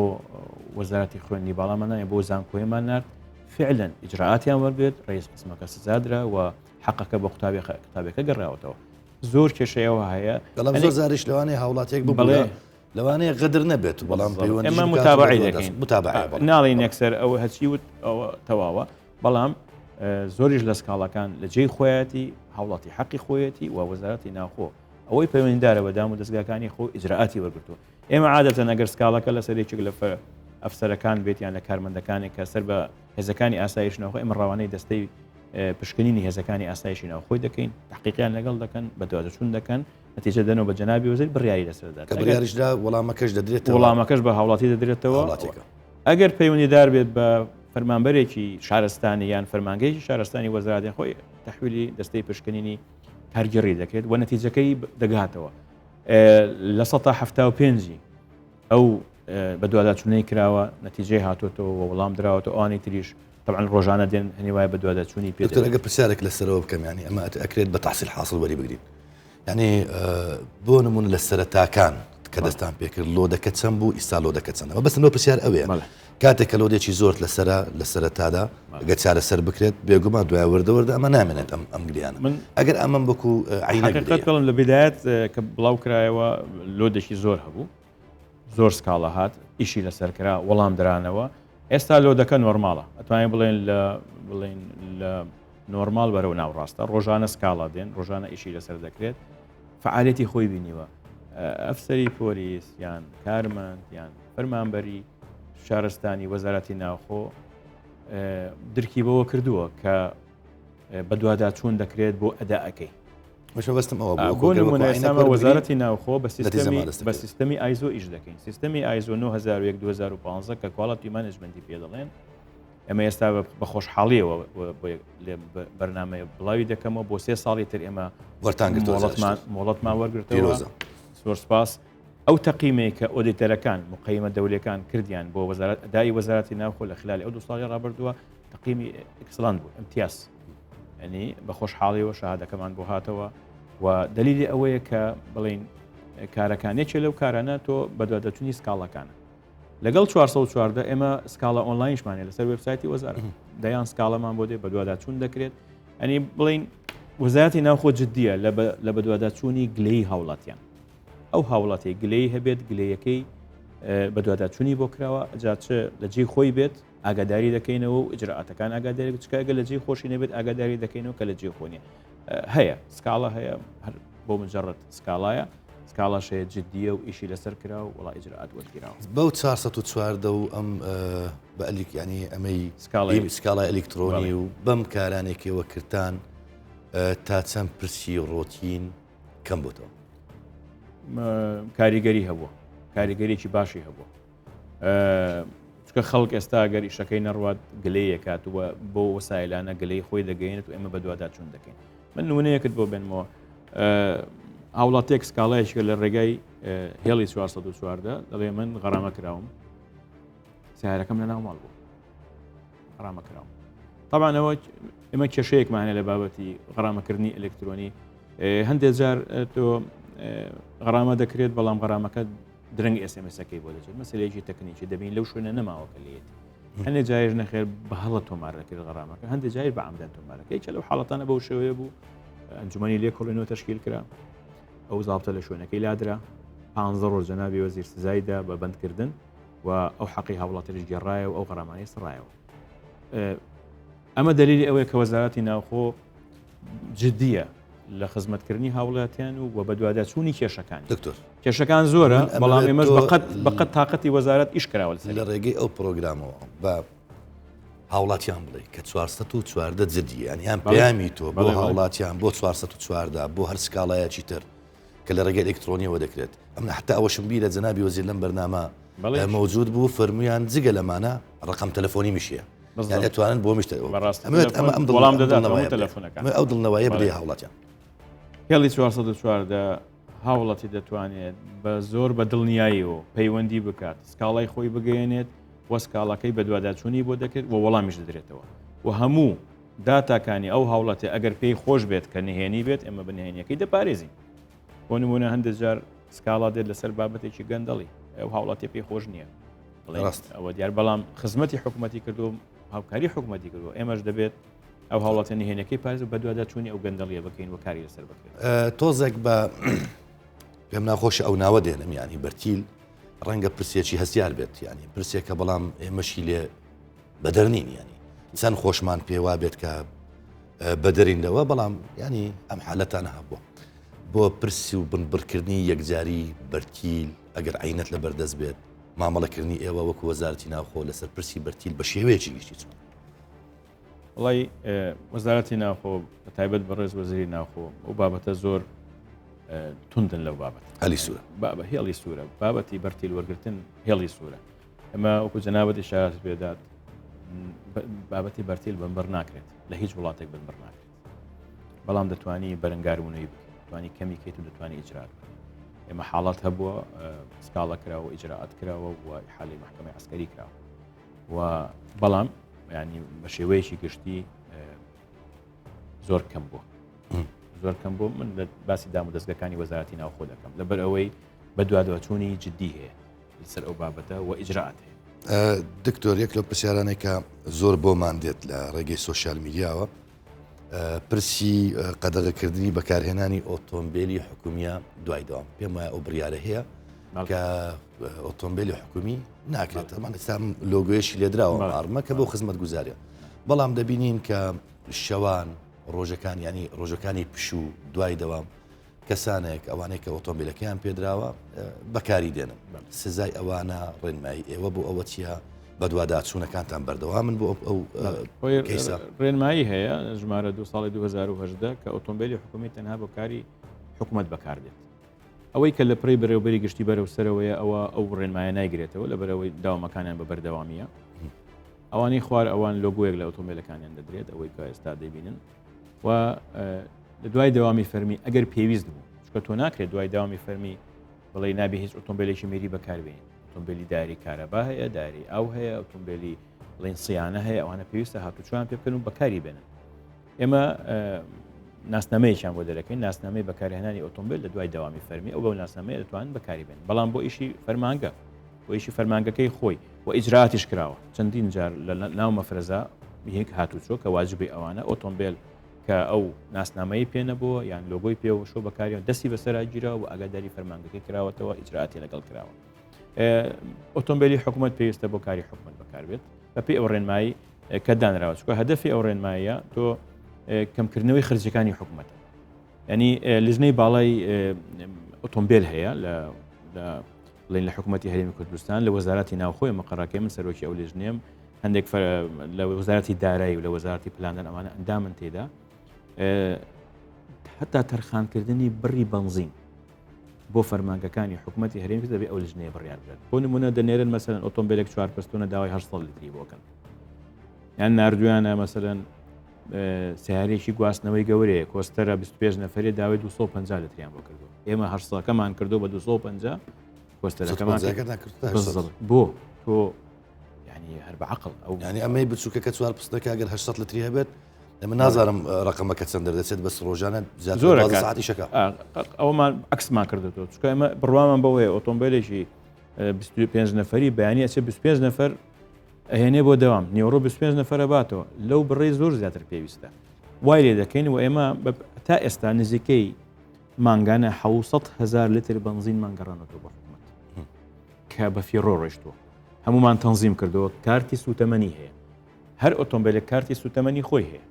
وەزارەتی خوێندنی باڵامان نایە بۆ زانکۆیمان نرد فعلەن ئیجرائاتیان وەرگرت ڕیس قسمەکە سزادرا و حەقەکە بە قوتابی قوتابەکە گەڕاوەتەوە زۆر کێشەیەوە هەیە بەڵام زۆر زاریش لەوانەیە هاوڵاتێک بڵێ لەوانەیە غەدر نەبێت بەڵام پەیوەندی ئێمە متابعی دەکەین متابعە ناڵێین یەکسەر ئەوە هەرچی وت ئەوە تەواوە بەڵام زۆریش لە سکاڵاکان لە جێی خۆیەتی هاوڵاتی حەقی خۆیەتی و وەزارەتی ناوخۆ ئەوەی پەیوەندیدارە بە دام و دەستگاکانی خۆ ئیجرائاتی وەرگرتووە ئێمە عادەتەن ئەگەر سکاڵەکە لەسەر یەکێک لە ئەفسەرەکان بێت یان لە کارمەندەکانێک کە سەر بە هێزەکانی ئاسایش ناوخۆ ئێمە ڕەوانەی دەستەی پشکنینی هێزەکانی ئاسایشی ناوخۆی دەکەین تحقیقیان لەگەڵ دەکەن بەدوادەچوون دەکەن نەتیجە دەنەوە بە جەنابی وەزیر بڕیاری لەسەر دەدات کە بڕیاریشدا وەڵامەکەش دەدرێتەوە وەڵامەکەش بە هاوڵاتی دەدرێتەوە ئەگەر پەیوەندیدار بێت بە فەرمانبەرێکی شارستانی یان فەرمانگەیەکی شارستانی وەزارەتی خۆی تەحویلی دەستەی پشکنینی کارگێڕی دەکرێت و نەتیجەکەی دەگاتەوە لە 1970ی ئەو بەدواداچوونەی کراوە نەتیجەی هاتووەتەوە و وەڵام دراوەتەوە ئەوانی تریش طبعا ڕۆژانە دێن هەنی وایە بەدواداچوونی پێ دکتۆر ئەگەر پرسیارێک لەسەرەوە بکەم یانی ئەمە ئەکرێت بە تحصیل حاصل وەری بگرین یعنی بۆ نمونە لە سەرەتاکان کە دەستان پێکرد load ەکە چەند بوو ئیستا load ەکە چەندە بەس لەو پرسیار ئەوەیە کاتێک کە load ێکی زۆرت لەسرە لە سەرەتادا گە چارەسەر بکرێت بێگومان دوای وردە وردە ئەمە نامێنێت ئەم ئەم گریانە من ئەگەر ئەمەم بکو عینەقەت بڵم لە بدایەت کە بڵاو کرایەوە load ێکی زۆر هەبوو زۆر سکاڵا هات ئیشی لەسەر کرا وەڵام درانەوە ئێستا load ەکە normal ە ئەتوانین بڵێن لە بڵێن لە normal بەرەو ناوڕاستە ڕۆژانە سکاڵا دێن ڕۆژانە ئیشی لەسەر دەکرێت فعالەتی خۆی بینیوە ئەفسەری پۆلیس یان کارمەند یان فەرمانبەری شارستانی وەزارەتی ناوخۆ درکی بەوە کردووە کە بەدواداچوون دەکرێت بۆ ئەداەکەی مەبەستم ئەوە بوو بۆ نمونە ئێستا وەزارەتی ناوخۆ بە سیستەمی بە سیستەمی ISO ئیش دەکەین سیستەمی ISO 9001 2015 کە quality management ی پێ دەڵێن ئێمە ئێستا بە خۆشحاڵیەوە بەرنامەیە بڵاوی دەکەمەوە بۆ سێ ساڵی تر ئێمە وەرتان مۆڵەتمان مۆڵەتمان وەرگرتەوە زۆر سپاس ئەو تەقیمەی کە auditor ەکان مقەیمە دەولەکان کردیان بۆ وەزارەت ئەدای وەزارەتی ناوخۆ لە خلالی ئەو دو ساڵی ڕابردووە تەقیمی excellent بوو امتیاز ینی بە خۆشحاڵیەوە شەهادەکەمان بۆ هاتەوە و دلیلی ئەوەیە کە بڵین کارەکان یەکێ لەو کارانە تۆ بەدوادەچوونی سکاڵەکانە لەگەڵ 414 ئێمە سکاڵە ئۆنلاینشمانە لەسەر وبسایتی وەزارەت دەیان سکاڵەمان بۆ دێ بەدواداچوون دەکرێت ئەنی بڵین وەزارەتی ناوخۆ جددیە لە بەدواداچوونی گلەی هاوڵاتیان ئەو هاوڵاتی گلەی هەبێت گلەیەکەی بەدواداچوونی بۆ کراوە جا چ لە جێی خۆی بێت ئاگاداری دەکەینەوە و ئیجرائاتەکان ئاگاداری چکە ئەگەر لە جێی خۆشی نەبێت ئاگاداری دەکەینەوە کە لە جێی خۆ نیە هەیە سکاڵا هەیە هەر بۆ مجرد سکاڵایە سکاڵاش هەیە جدیە و ئیشی لەسەر کرا و وڵا ئیجرائات وەرگیراوە. بەو 414 و ئەم بە ئەلیک ینی ئەمەی سکاڵای سکاڵای ئەلیکترۆنی و بەم کارانێکەوە کردتان تا چەند پرسی ڕۆتین کەم بۆتەوە؟ کاریگەری هەبووە کاریگەریی باشی هەبووە چکە خەڵک ئێستا گەر ئیشەکەی نەڕوات گلەیەکات و بۆ وەسایلانە گلەی خۆی دەگەێنێت و ئێمە بەدواداچوون دەکەین من نمونەیەکت بۆ بێنمەوە هاوڵاتێک سکاڵایەکە لە ڕێگای هێڵی 414 دەڵێ من غەرامە کراوم سیارەکەم لە ناو ماڵ بوو غەرامە کراوم طبعاەوە ئێمە کێشەیەکمانە لە بابەتی غەرامەکردنی ئەلکترۆنی هەندێک جار تۆ غەرامە دەکرێت بەڵام غەرامەکە درەنگ SMS ەکەی بۆ دەچێت مەسلەیەکی تەکنیکی دەبین لەو شوێنە نەماوە کە لێتی هەندێک جایش نەخێر بە هەڵە تۆمار دەکرێت غەرامەکە هەندێک جای بە عەمدەن تۆمارەکە یەکێ لەو حاڵەتانە بەو شێوەیە بوو ئەنجومەنی لێکۆڵینەوە تەشکیل کرا ئەو زابتە لە شوێنەکەی لادرا پ ڕۆژ جەنابی وەزیر سزایدا بە بەندکردن و ئەو حەقی هاوڵاتیش گێڕایە و ئەو غەرامانەی سڕایەوە ئەمە دەلیلی ئەوەیە کە وەزارەتی ناوخۆ جدیە لە خزمەتکردنی هاوڵاتیان و و بەدواداچوونی کێشەکان دکتۆر کێشەکان زۆرە بەڵام ئێمەش بەقەت بەقەت تااقەتی وەزارەت ئیش کراوە لە ڕێگەی ئەو پرۆگرامەوە بە هاوڵاتیان بڵێ کە 414 جدی یان یان پەیامی تۆ بۆ هاوڵاتیان بۆ 414 بۆ هەر سکاڵایەکی تر کە لە ڕێگەی ئەلکترۆنیەوە دەکرێت ئەمن حتا ئەوەشم بیرە جەنابی وەزیر لەم بەرنامە مەوجود بوو فەرموویان جگە لەمانە ڕقم تەلەفۆنی میشیە یان دەتوانن بۆ میشتە وەڵام دەداتەوە تەلەفۆنەکە ئەو دڵنەوایە بدەی هاوڵاتیان هێڵی 414 هاوڵاتی دەتوانێت بە زۆر بە دڵنیاییەوە پەیوەندی بکات سکاڵای خۆی بگەیەنێت و سکاڵاکەی بەدواداچوونی بۆ دەکرێت و وەڵامیش دەدرێتەوە و هەموو داتاکانی ئەو هاوڵاتیە ئەگەر پێی خۆش بێت کە نهێنی بێت ئێمە بە نهێنیەکەی دەپارێزین بۆ نمونە هەندێک جار سکاڵا دێت لەسەر بابەتێکی گەندەڵی ئەو هاوڵاتیە پێی خۆش نییە ڕاست ئەوە دیار بەڵام خزمەتی حکوومەتی کردو هاوکاری حکوومەتی کردو ئێمەش دەبێت ئەو هاوڵاتە نهێنەکەی پارێز و بەدوادا چوونی ئەو گەندەڵیە بکەین و کاری لەسەر بکرێت تۆزێک بە پێم ناخۆشە ئەو ناوە دێنم ینی بەرتیل ڕەنگە پرسێکی هەستیار بێت ینی پرسێکە بەڵام ئێمەشی لێ بەدەر نین ینی چەند خۆشمان پێوا بێت کە بەدەرین لەوە بەڵام ینی ئەم حالەتانە هەبووە بۆ پرسی و بنبڕکردنی یەکجاری بەرتیل ئەگەر عینەت لە بەردەست بێت مامەڵەکردنی ئێوە وەکو وەزارەتی ناوخۆ لەسەر پرسی بەرتیل بە شێوەیەکی گشتی چۆن؟ وڵی وەزارەتی ناوخۆ بە تایبەت بەڕێز وەزیری ناوخۆ ئەو بابەتە زۆر توندن لەو بابەت هەلی سوورە بابە هێڵی سوورە بابەتی بەرتیل وەرگتن هێڵی سوورە ئەمە وەکو جەنابەت ئشارەت پێدات بابەتی بەرتیل بنبڕ ناکرێت لە هیچ وڵاتێک بنبڕ ناکرێت. بەڵام دەتوانی بەرەنگاربوونەوەی بکەیت، دەتوانی کەمی کەیت و دەتوانی ئیجرات بکەیت. ئێمە حاڵەت هەبووە سکاڵە کراوە و ئیجرائات کراوە و ئیحالەی مەحکەمەی عەسکەری کراوە و بەڵام ینی بە شێوەیەکی گشتی زۆر کەم بووە زۆر کەم بوو من لە باسی دام و دەستگەکانی وەزارەتی ناوخۆ دەکەم لەبەر ئەوەی بە دوادوەچوونی جددی هەیە لەسەر ئەو بابەتە و ئیجرائات هەیە. دکتۆر یەک لەو پرسیارانەی کە زۆر بۆمان دێت لە ڕێگەی سۆشیال میدیاوە پرسی قەدەغەکردنی بەکارهێنانی ئۆتۆمبیلی حکومیە دوای دەوام پێم وایە ئەو بڕیارە هەیە کە ئۆتۆمبیلی حکومی ناکرێت ئەمان ئێستا لۆگۆیەشی لێدراوە ئارمە کە بۆ خزمەت گوزاریە بەڵام دەبینین کە شەوان ڕۆژەکان ینی ڕۆژەکانی پشوو دوای دەوام کەسانێک ئەوانەی کە ئۆتۆمبیلەکەیان پێدراوە بەکاری دێنن سزای ئەوانە ڕێنمایی ئێوە بۆ ئەوە چییە؟ بەدواداچوونەکانتان بەردەوامن بۆ ئەو کەیسە؟ ڕێنمایی هەیە ژمارە دو ساڵی 2018 کە ئۆتۆمبیلی حکومی تەنها بۆ کاری حکومت بەکاردێت ئەوەی کە لە پڕی بەرێوبەری گشتی بەرەو سەرەوەیە ئەوە ئەو ڕێنمایە نایگرێتەوە لە بەرەوەی داوامەکانیان بە بەردەوامیە ئەوانەی خوار ئەوان لۆگۆیەک لە ئۆتۆمبیلەکانیان دەدرێت ئەوەی کە ئێستا دەبینن و لە دوای دەوامی فەرمی ئەگەر پێویست بوو چکە تۆ ناکرێت دوای داوامی فەرمی بڵێ نابێ هیچ ئۆتۆمبیلێکی میری بەکاربێن ئۆتۆمبیلی داری کارەبا هەیە داری ئاو هەیە ئۆتۆمبیلی بڵێن سیانە هەیە ئەوانە پێویستە هاتوچوان پێ بکەن و بەکاری بێنن ئێمە ناسنامەیەکیان بۆ دەرەکەین ناسنامەی بەکارهێنانی ئۆتۆمبیل لە دوای دەوامی فەرمی ئەو بەو ناسنامەیە دەتوانن بەکاری بێن بەڵام بۆ ئیشی فەرمانگە بۆ ئیشی فەرمانگەکەی خۆی و ئیجراتیش کراوە چەندین جار لە ناو مەفرەزە یەک هاتوچۆ کە واجبی ئەوانە ئۆتۆمبیل کە ئەو ناسنامەی پێ نەبووە یان لۆگۆی پێوە شۆ بەکاریان دەستی بەسەرا گیرا و ئاگاداری فەرمانگەکەی کراوەتەوە ئیجراتی لەگەڵ کراوە ئۆتۆمبیلی حکوومەت پێویستە بۆ کاری حکوومەت بەکاربێت بەپێی ئەو ڕێنمایی کە دانراوە چکە هەدەفی ئەو ڕێنماییە تۆ کەمکردنەوەی خرجەکانی حکوومەت ینی لژنەی باڵای ئۆتۆمبیل هەیە لە بڵێن لە حکوومەتتی هەرێمی کوردستان لە وەزارەتی ناوخۆی مەقەڕەکەی من سەرۆکی ئەو لژنێم هەندێک لە وەزارەتی دارایی و لە وەزارەتی پلاندان ئەمانە ئەندامن تێدا هەتا تەرخانکردنی بڕی بنزین بۆ فەرمانگەکانی حکوومەتتی هەرێم دەبێت ئەو لژنەیە بڕیار بدات بۆ نمونە دەنێرن مەسەن ئۆتۆمبیلێک چوار پستونە داوای 800 لیتری بۆکەن یان نردویانە مەسەن سیارێکی گواستنەوەی گەورەیە کۆستەرە 25 نەفرێ داوای 250 لتریان بۆ کردو ئێمە هەرسەکەمان کردو بە 250 کۆستەرەکەمان بۆ تۆ ینی هەر بە عقل ئەو ینی ئەمەی بچووکە کە چوار پستەکە گەر 800 لتری هەبێت ئەمە نازانم ڕقەمەکە چەند دەردەچێت بەس ڕۆژانە زۆر ساعتی شەکە ئەومان عکسمان کردێتەوە چکە ئێمە بڕوامان بەوەیە ئۆتۆمبیلێکی 25 نەفەری بەیانی ئەچێ 25 نەفەر ئەهێنێ بۆ دەوام نیوەڕۆ 25 نەفەرە باتەوە لەو بڕی زۆر زیاتر پێویستە وای لێ دەکەین و ئێمە تا ئێستا نزیکەی مانگانە 600 هزار لتر بنزینمان گەڕانەوە بۆ حکومت کە بە فیڕۆ ڕۆیشتووە هەمومان تەنزیم کردەوە کارتی سوتەمەنی هەیە هەر ئۆتۆمبیلێک کارتی سوتەمەنی خۆی هەیە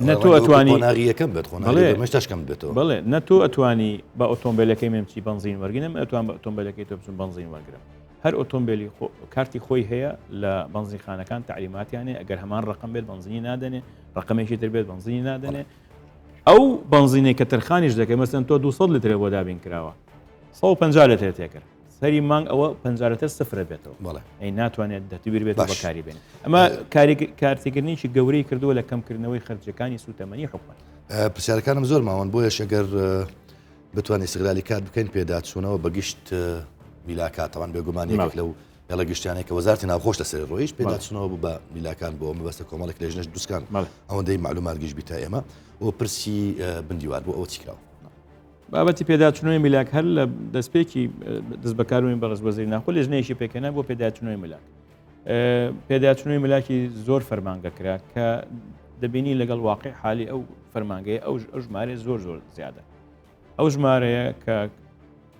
نە تۆ ئەتوانی یەکەم بێت خۆشتەشکەم بێتەوە بڵێ نە تۆ ئەتوانی بە ئۆتۆمبیلەکەی مێمچی بنزین وەرگنم ئەتوان بە ئۆتۆمبیلەکەی تۆ بچم بنزین وەرگرم هەر ئۆتۆمبیلی کارتی خۆی هەیە لە بنزینخانەکان تعلیماتیانێ ئەگەر هەمان ڕقم بێت بنزینی نادەنێ ڕقمێکی تر بێت بنزینی نادەنێ ئەو بنزینێک کە تەرخانیش دەکەی مەسەن تۆ 200 لترێ بۆ دابین کراوە 150 لترێ تێکرد سەری مانگ ئەوە 50 لتر سفرە بێتەوە بەڵێ ئەی ناتوانێت دەتویر بێت بەکاری بێن ئەمە کارتێکردنیی گەورەی کردووە لە کەمکردنەوەی خەرجەکانی سوتەمەنی حکومەت پرسیارەکانم زۆر ماون بۆیە شەگەر بتوانین ئیستغلالی کات بکەین پێداچوونەوە بە گشت میلاکاتەوان بێگومان یەکێک لەو هێڵە گشتیانەی کە وەزارتی ناوخۆش لەسەر ڕۆیش پێداچوونەوە بوو بە میلاکان بۆ مەبەستە کۆمەڵێک لێژنەش دروستکان ئەوەندەی معلومات گشت بیتە ئێمە بۆ پرسی بندیوار بۆ ئەوە چی کراوە بابەتی پێداچوونەوەی میلاک هەر لە دەستپێکی دەست بەکاربوونی بەڕێز وەزیری ناوخۆ لێژنەیەکی پێکهێنا بۆ پێداچوونەوەی میلاک پێداچوونەوەی میلاکی زۆر فەرمانگە کرا کە دەبینی لەگەڵ واقع حالی ئەو فەرمانگەیە ئەو ئەو ژمارەیە زۆر زۆر زیادە ئەو ژمارەیە کە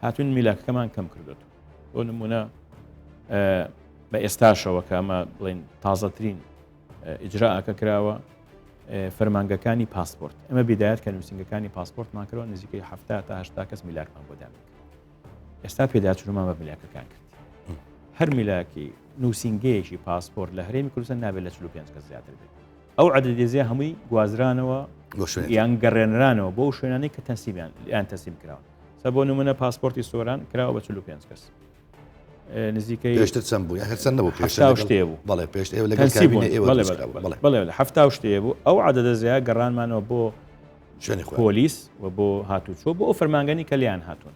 هاتوون میلاکەکەمان کەم کردوێت بۆ نمونە بە ئێستاشەوە کە ئەمە بڵین تازەترین ئیجرائەکە کراوە فەرمانگەکانی پاسپۆرت ئەمە بیدایەت کە نووسنگەکانی پاسپۆرتمان کردەوە نزیکەی ه تا هشتا کەس میلاکمان بۆ دابین ئێستا پێداچوونمان بە میلاکەکان کرد هەر میلاکی نووسنگەیەکی پاسپۆرت لە هەرێمی کوردستان نابێت لە 45 کەس زیاتر بێت ئەو عددێزیە هەمووی گوازرانەوە یان گەڕێنرانەوە بۆ شوێنانەی کە تەنسیبیان یان تەسلیم کراون سە بۆ نمونە پاسپۆرتی سۆران کراوە بە 45 کەس نزیکەی پێشتر چەند بوو هەر چەند نەبوو پێشتر شتێ بوو بەڵێ پێشت ئێوە لەگەڵ کابینە ئێوە بەڵێ بەڵێ بەڵێ حەفتا و شتێ بوو ئەو عەدەدە زیا گەڕانمانەوە بۆ. پۆلیس و بۆ هاتوچۆ بۆ ئەو فەرمانگەنی کە لیان هاتوون.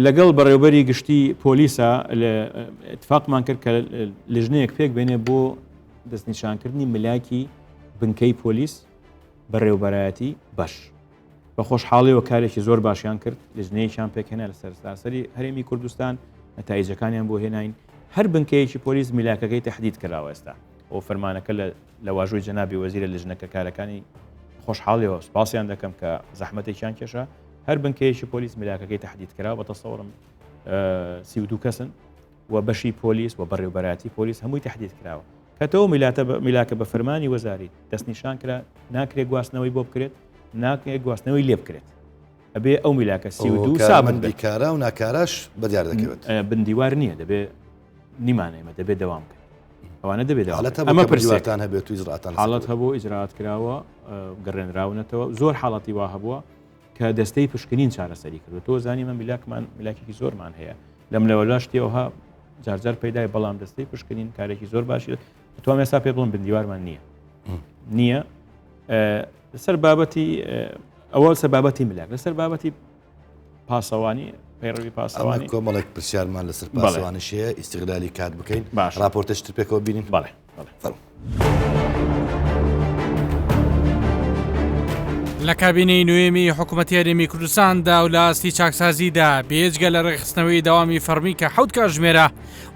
لەگەڵ بەڕێوبەری گشتی پۆلیسا اتفاقمان کرد کە لژنەیەک پێک بێنێ بۆ دەستنیشانکردنی ملاکی بنکەی پۆلیس بەڕێوبەرایەتی بەش. بە خۆشحاڵیەوە کارێکی زۆر باشیان کرد لژنەیەکیان پێکهێنا لە سەرتاسەری هەرێمی کوردستان نەتایجەکانیان بۆ هێناین هەر بنکەیەکی پۆلیس میلاکەکەی تهدید کراوە ئێستا ئەو فەرمانەکە لە لە واژۆی جەنابی وەزیرە لژنەکە کارەکانی خۆشحاڵیەوە سپاسیان دەکەم کە زەحمەتێکیان کێشا هەر بنکەیەکی پۆلیس میلاکەکەی تهدید کرا بە تەسەوڕم 32 کەسن و بەشی پۆلیس و بەڕێوبەراتی پۆلیس هەمووی تهدید کراوە کە تۆ میلاتە میلاکە بە فەرمانی وەزاری دەستنیشان کرا ناکرێت گواستنەوەی بۆ بکرێت ناکرێت گواستنەوەی لێ بکرێت ئەبێ ئەو میلاکە 32 سابندی کارا و ناکاراش بەدیار دەکەوێت بندیوار نییە دەبێ نیمانە ئێمە دەبێت دەوام بکەن ئەوانە دەبێت حالەت ئەمە پرسیارتان هەبێت و ئیجراتان حاڵەت هەبوو ئیجرات کراوە گەڕێنراونەتەوە زۆر حاڵەتی وا هەبووە کە دەستەی پشکنین چارەسەری کردو تۆ زانی من میلاکمان میلاکێکی زۆرمان هەیە لەم لەوەلا شتیەوە جارجار پەیدای بەڵام دەستەی پشکنین کارێکی زۆر باشی توام ئێستا پێ بڵم بندیوارمان نییە نییە لەسەر بابەتی ئەوە سەر بابەتی ملاک لەسەر بابەتی پاسەوانی پەیڕەوی پاسەوانی کۆمەڵێک پرسیارمان لەسەر پاسەوانیش هەیە ئیستغلالی کات بکەین باش راپۆرتەش تر پێکەوە بینین بەڵێ فەرموو. لە کابینەی نوێمی حکوومەتی هەرێمی کوردستاندا و لە ئاستی چاکسازیدا بێجگە لە ڕێکخستنەوەی دەوامی فەڕمی کە حەوت کاتژمێرە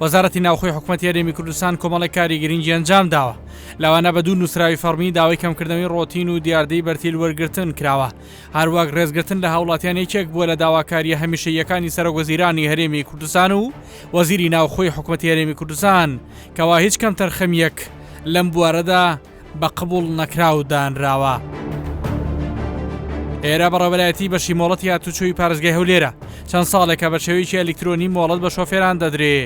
وەزارەتی ناوخۆی حکوومەتی هەرێمی کوردستان کۆمەڵێک کاری گرنگی ئەنجام داوە لەوانە بە دوو نووسراوی فەڕمی داوای کەمکردنەوەی ڕۆتین و دیاردەی بەرتیل وەرگرتن کراوە هەروەک ڕێزگرتن لە هاوڵاتیان یەکێک بووە لە داواکارییە هەمیشەییەکانی سەرۆکوەزیرانی هەرێمی کوردستان و وەزیری ناوخۆی حکومەتی هەرێمی کوردستان کەوا هیچ کەمتەرخەمییەک لەم بوارەدا بە قبوڵ نەکراو دانراوە. ئێرە بەڕێوەبەرایەتی بەشی مۆڵەتی هاتوچۆی پارێزگای هەولێرە چەند ساڵێکە بە شێوەیەکی ئەلیکترۆنی مۆڵەت بە شۆفێران دەدرێ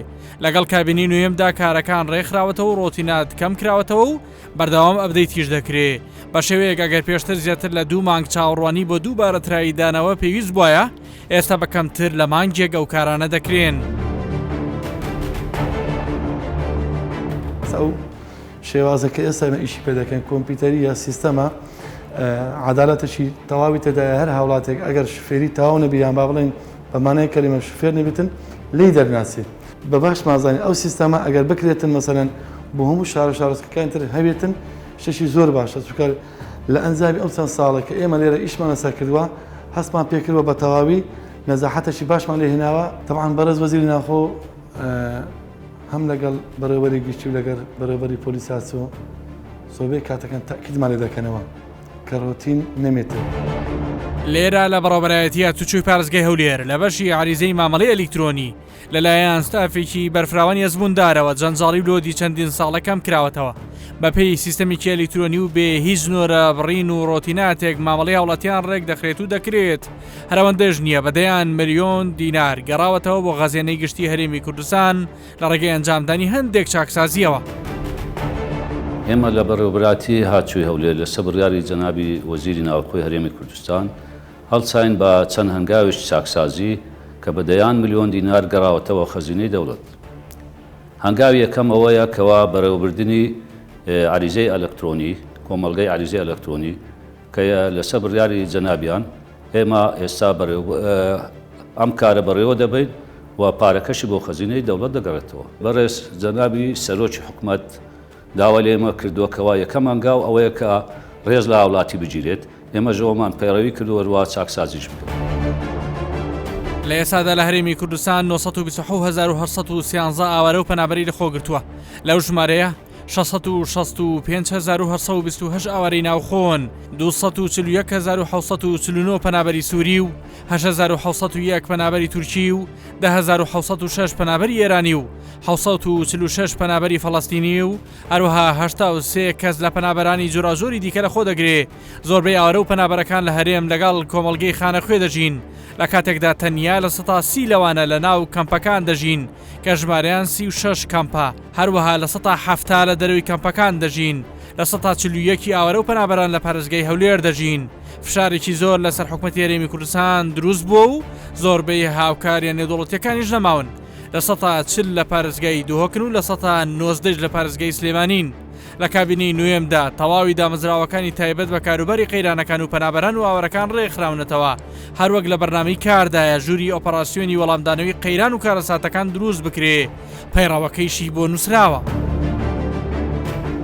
لەگەڵ کابینەی نوێمدا کارەکان ڕێکخراوەتەوە و ڕۆتینات کەم کراوەتەوە و بەردەوام ئەپدەیتیش دەکرێ بە شێوەیەک ئەگەر پێشتر زیاتر لە دوو مانگ چاوەڕوانی بۆ دووبارە ترایی دانەوە پێویست بوایە ئێستا بە کەمتر لە مانگێک ئەو کارانە دەکرێن. ئەو شێوازە کە ئێستا ئێمە ئیشی پێ دەکەین کۆمپیوتەری یا سیستەمە عەدالەتێکی تەواوی تێدایە هەر هاوڵاتێک ئەگەر شوفێری تەواو نەبی یان با بڵێین بە مانای کەلیمە شوفێر نەبیتن لێی دەرناچێت بە باش مازانین ئەو سیستەمە ئەگەر بکرێتن مەسەلەن بۆ هەموو شار و شارۆچکەکانی تر هەبێتن شتێکی زۆر باشە چونکە لە ئەنجامی ئەو چەند ساڵە کە ئێمە لێرە ئیشمان لەسەر کردووە هەستمان پێکردووە بە تەواوی نەزاحەتێکی باشمان لێ هێناوە تەبعەن بەڕێز وەزیری ناوخۆ هەم لەگەڵ بەڕێوەبەری گشتی و لەگەر بەڕێوەبەری پۆلیس هاتوو زۆربەی کاتەکان تەئکیدمان لێ دەکەنەوە کە ڕۆتین نەمێتن. لێرە لە بەڕێوەبەرایەتی هاتوچۆی پارێزگای هەولێر لە بەشی عەریزەی مامەڵەی ئەلیکترۆنی لەلایەن ستافێکی بەرفراوانی ئەزمووندارەوە جەنجاڵی و لۆدی چەندین ساڵە کەم کراوەتەوە بەپێی سیستەمێکی ئەلیکترۆنی و بێ هیچ نۆرە بڕین و ڕۆتیناتێک مامەڵەی هاوڵاتیان ڕێک دەخرێت و دەکرێت هەرەوەندەش نییە بە دەیان ملیۆن دینار گەڕاوەتەوە بۆ غەزێنەی گشتی هەرێمی کوردستان لە ڕێگەی ئەنجامدانی هەندێک چاکسازییەوە. ئێمە لە بەڕێوەبەرایەتی هاتووی هەولێر لەسەر بڕیاری جەنابی وەزیری ناوخۆی هەرێمی کوردستان هەڵساین بە چەند هەنگاوێکی چاکسازی کە بە دەیان ملیۆن دینار گەڕاوەتەوە خەزینەی دەوڵەت. هەنگاوی یەکەم ئەوەیە کەوا بەڕێوەبردنی عەریزەی ئەلکترۆنی، کۆمەڵگەی عەریزەی ئەلکترۆنی کە لەسەر بڕیاری جەنابیان ئێمە ئێستا ئەم کارە بەڕێوە دەبەین و پارەکەشی بۆ خەزینەی دەوڵەت دەگەڕێتەوە. بەڕێز جەنابی سەرۆکی حکومەت داوای لە ئێمە کردووە کەوا یەکەم هەنگاو ئەوەیە کە ڕێز لە هاوڵاتی بگیرێت، ئێمەش ئەوەمان پەیڕەوی کردووە هەروەها چاکسازیش بکەین. لە ئێستادا لە هەرێمی کوردستان 927,813 ئاوارە و پەنابەری لەخۆگرتووە، لەو ژمارەیە 665,828 ئاوارەی ناوخۆن، 241,749 پەنابەری سووری و 8,701 پەنابەری تورکی و 10,706 پەنابەری ئێرانی و 746 پەنابەری فەڵەستینی و هەروەها 83 کەس لە پەنابەرانی جۆراوجۆری دیکە لەخۆ دەگرێ. زۆربەی ئاوارە و پەنابەرەکان لە هەرێم لەگەڵ کۆمەڵگەی خانەخوێ دەژین، لە کاتێکدا تەنیا 30% لەوانە لە ناو کەمپەکان دەژین کە ژمارەیان 36 کەمپە، هەروەها 70% لە دەرەوەی کەمپەکان دەژین، 41% ی ئاوارە و پەنابەران لە پارێزگای هەولێر دەژین. فشارێکی زۆر لەسەر حکومەتی هەرێمی کوردستان دروست بووە و زۆربەی هاوکاریە نێودەوڵەتیەکانیش نەماون. 40% لە پارێزگای دهۆکن و 19% لە پارێزگای سلێمانین. لە کابینەی نوێمدا تەواوی دامەزراوەکانی تایبەت بە کاروباری قەیرانەکان و پەنابەران و ئاوارەکان ڕێکخراونەتەوە، هەروەک لە بەرنامەی کاردایە ژووری ئۆپەراسیۆنی وەڵامدانەوەی قەیران و کارەساتەکان دروست بکرێ، پەیڕەوەکەیشی بۆ نووسراوە.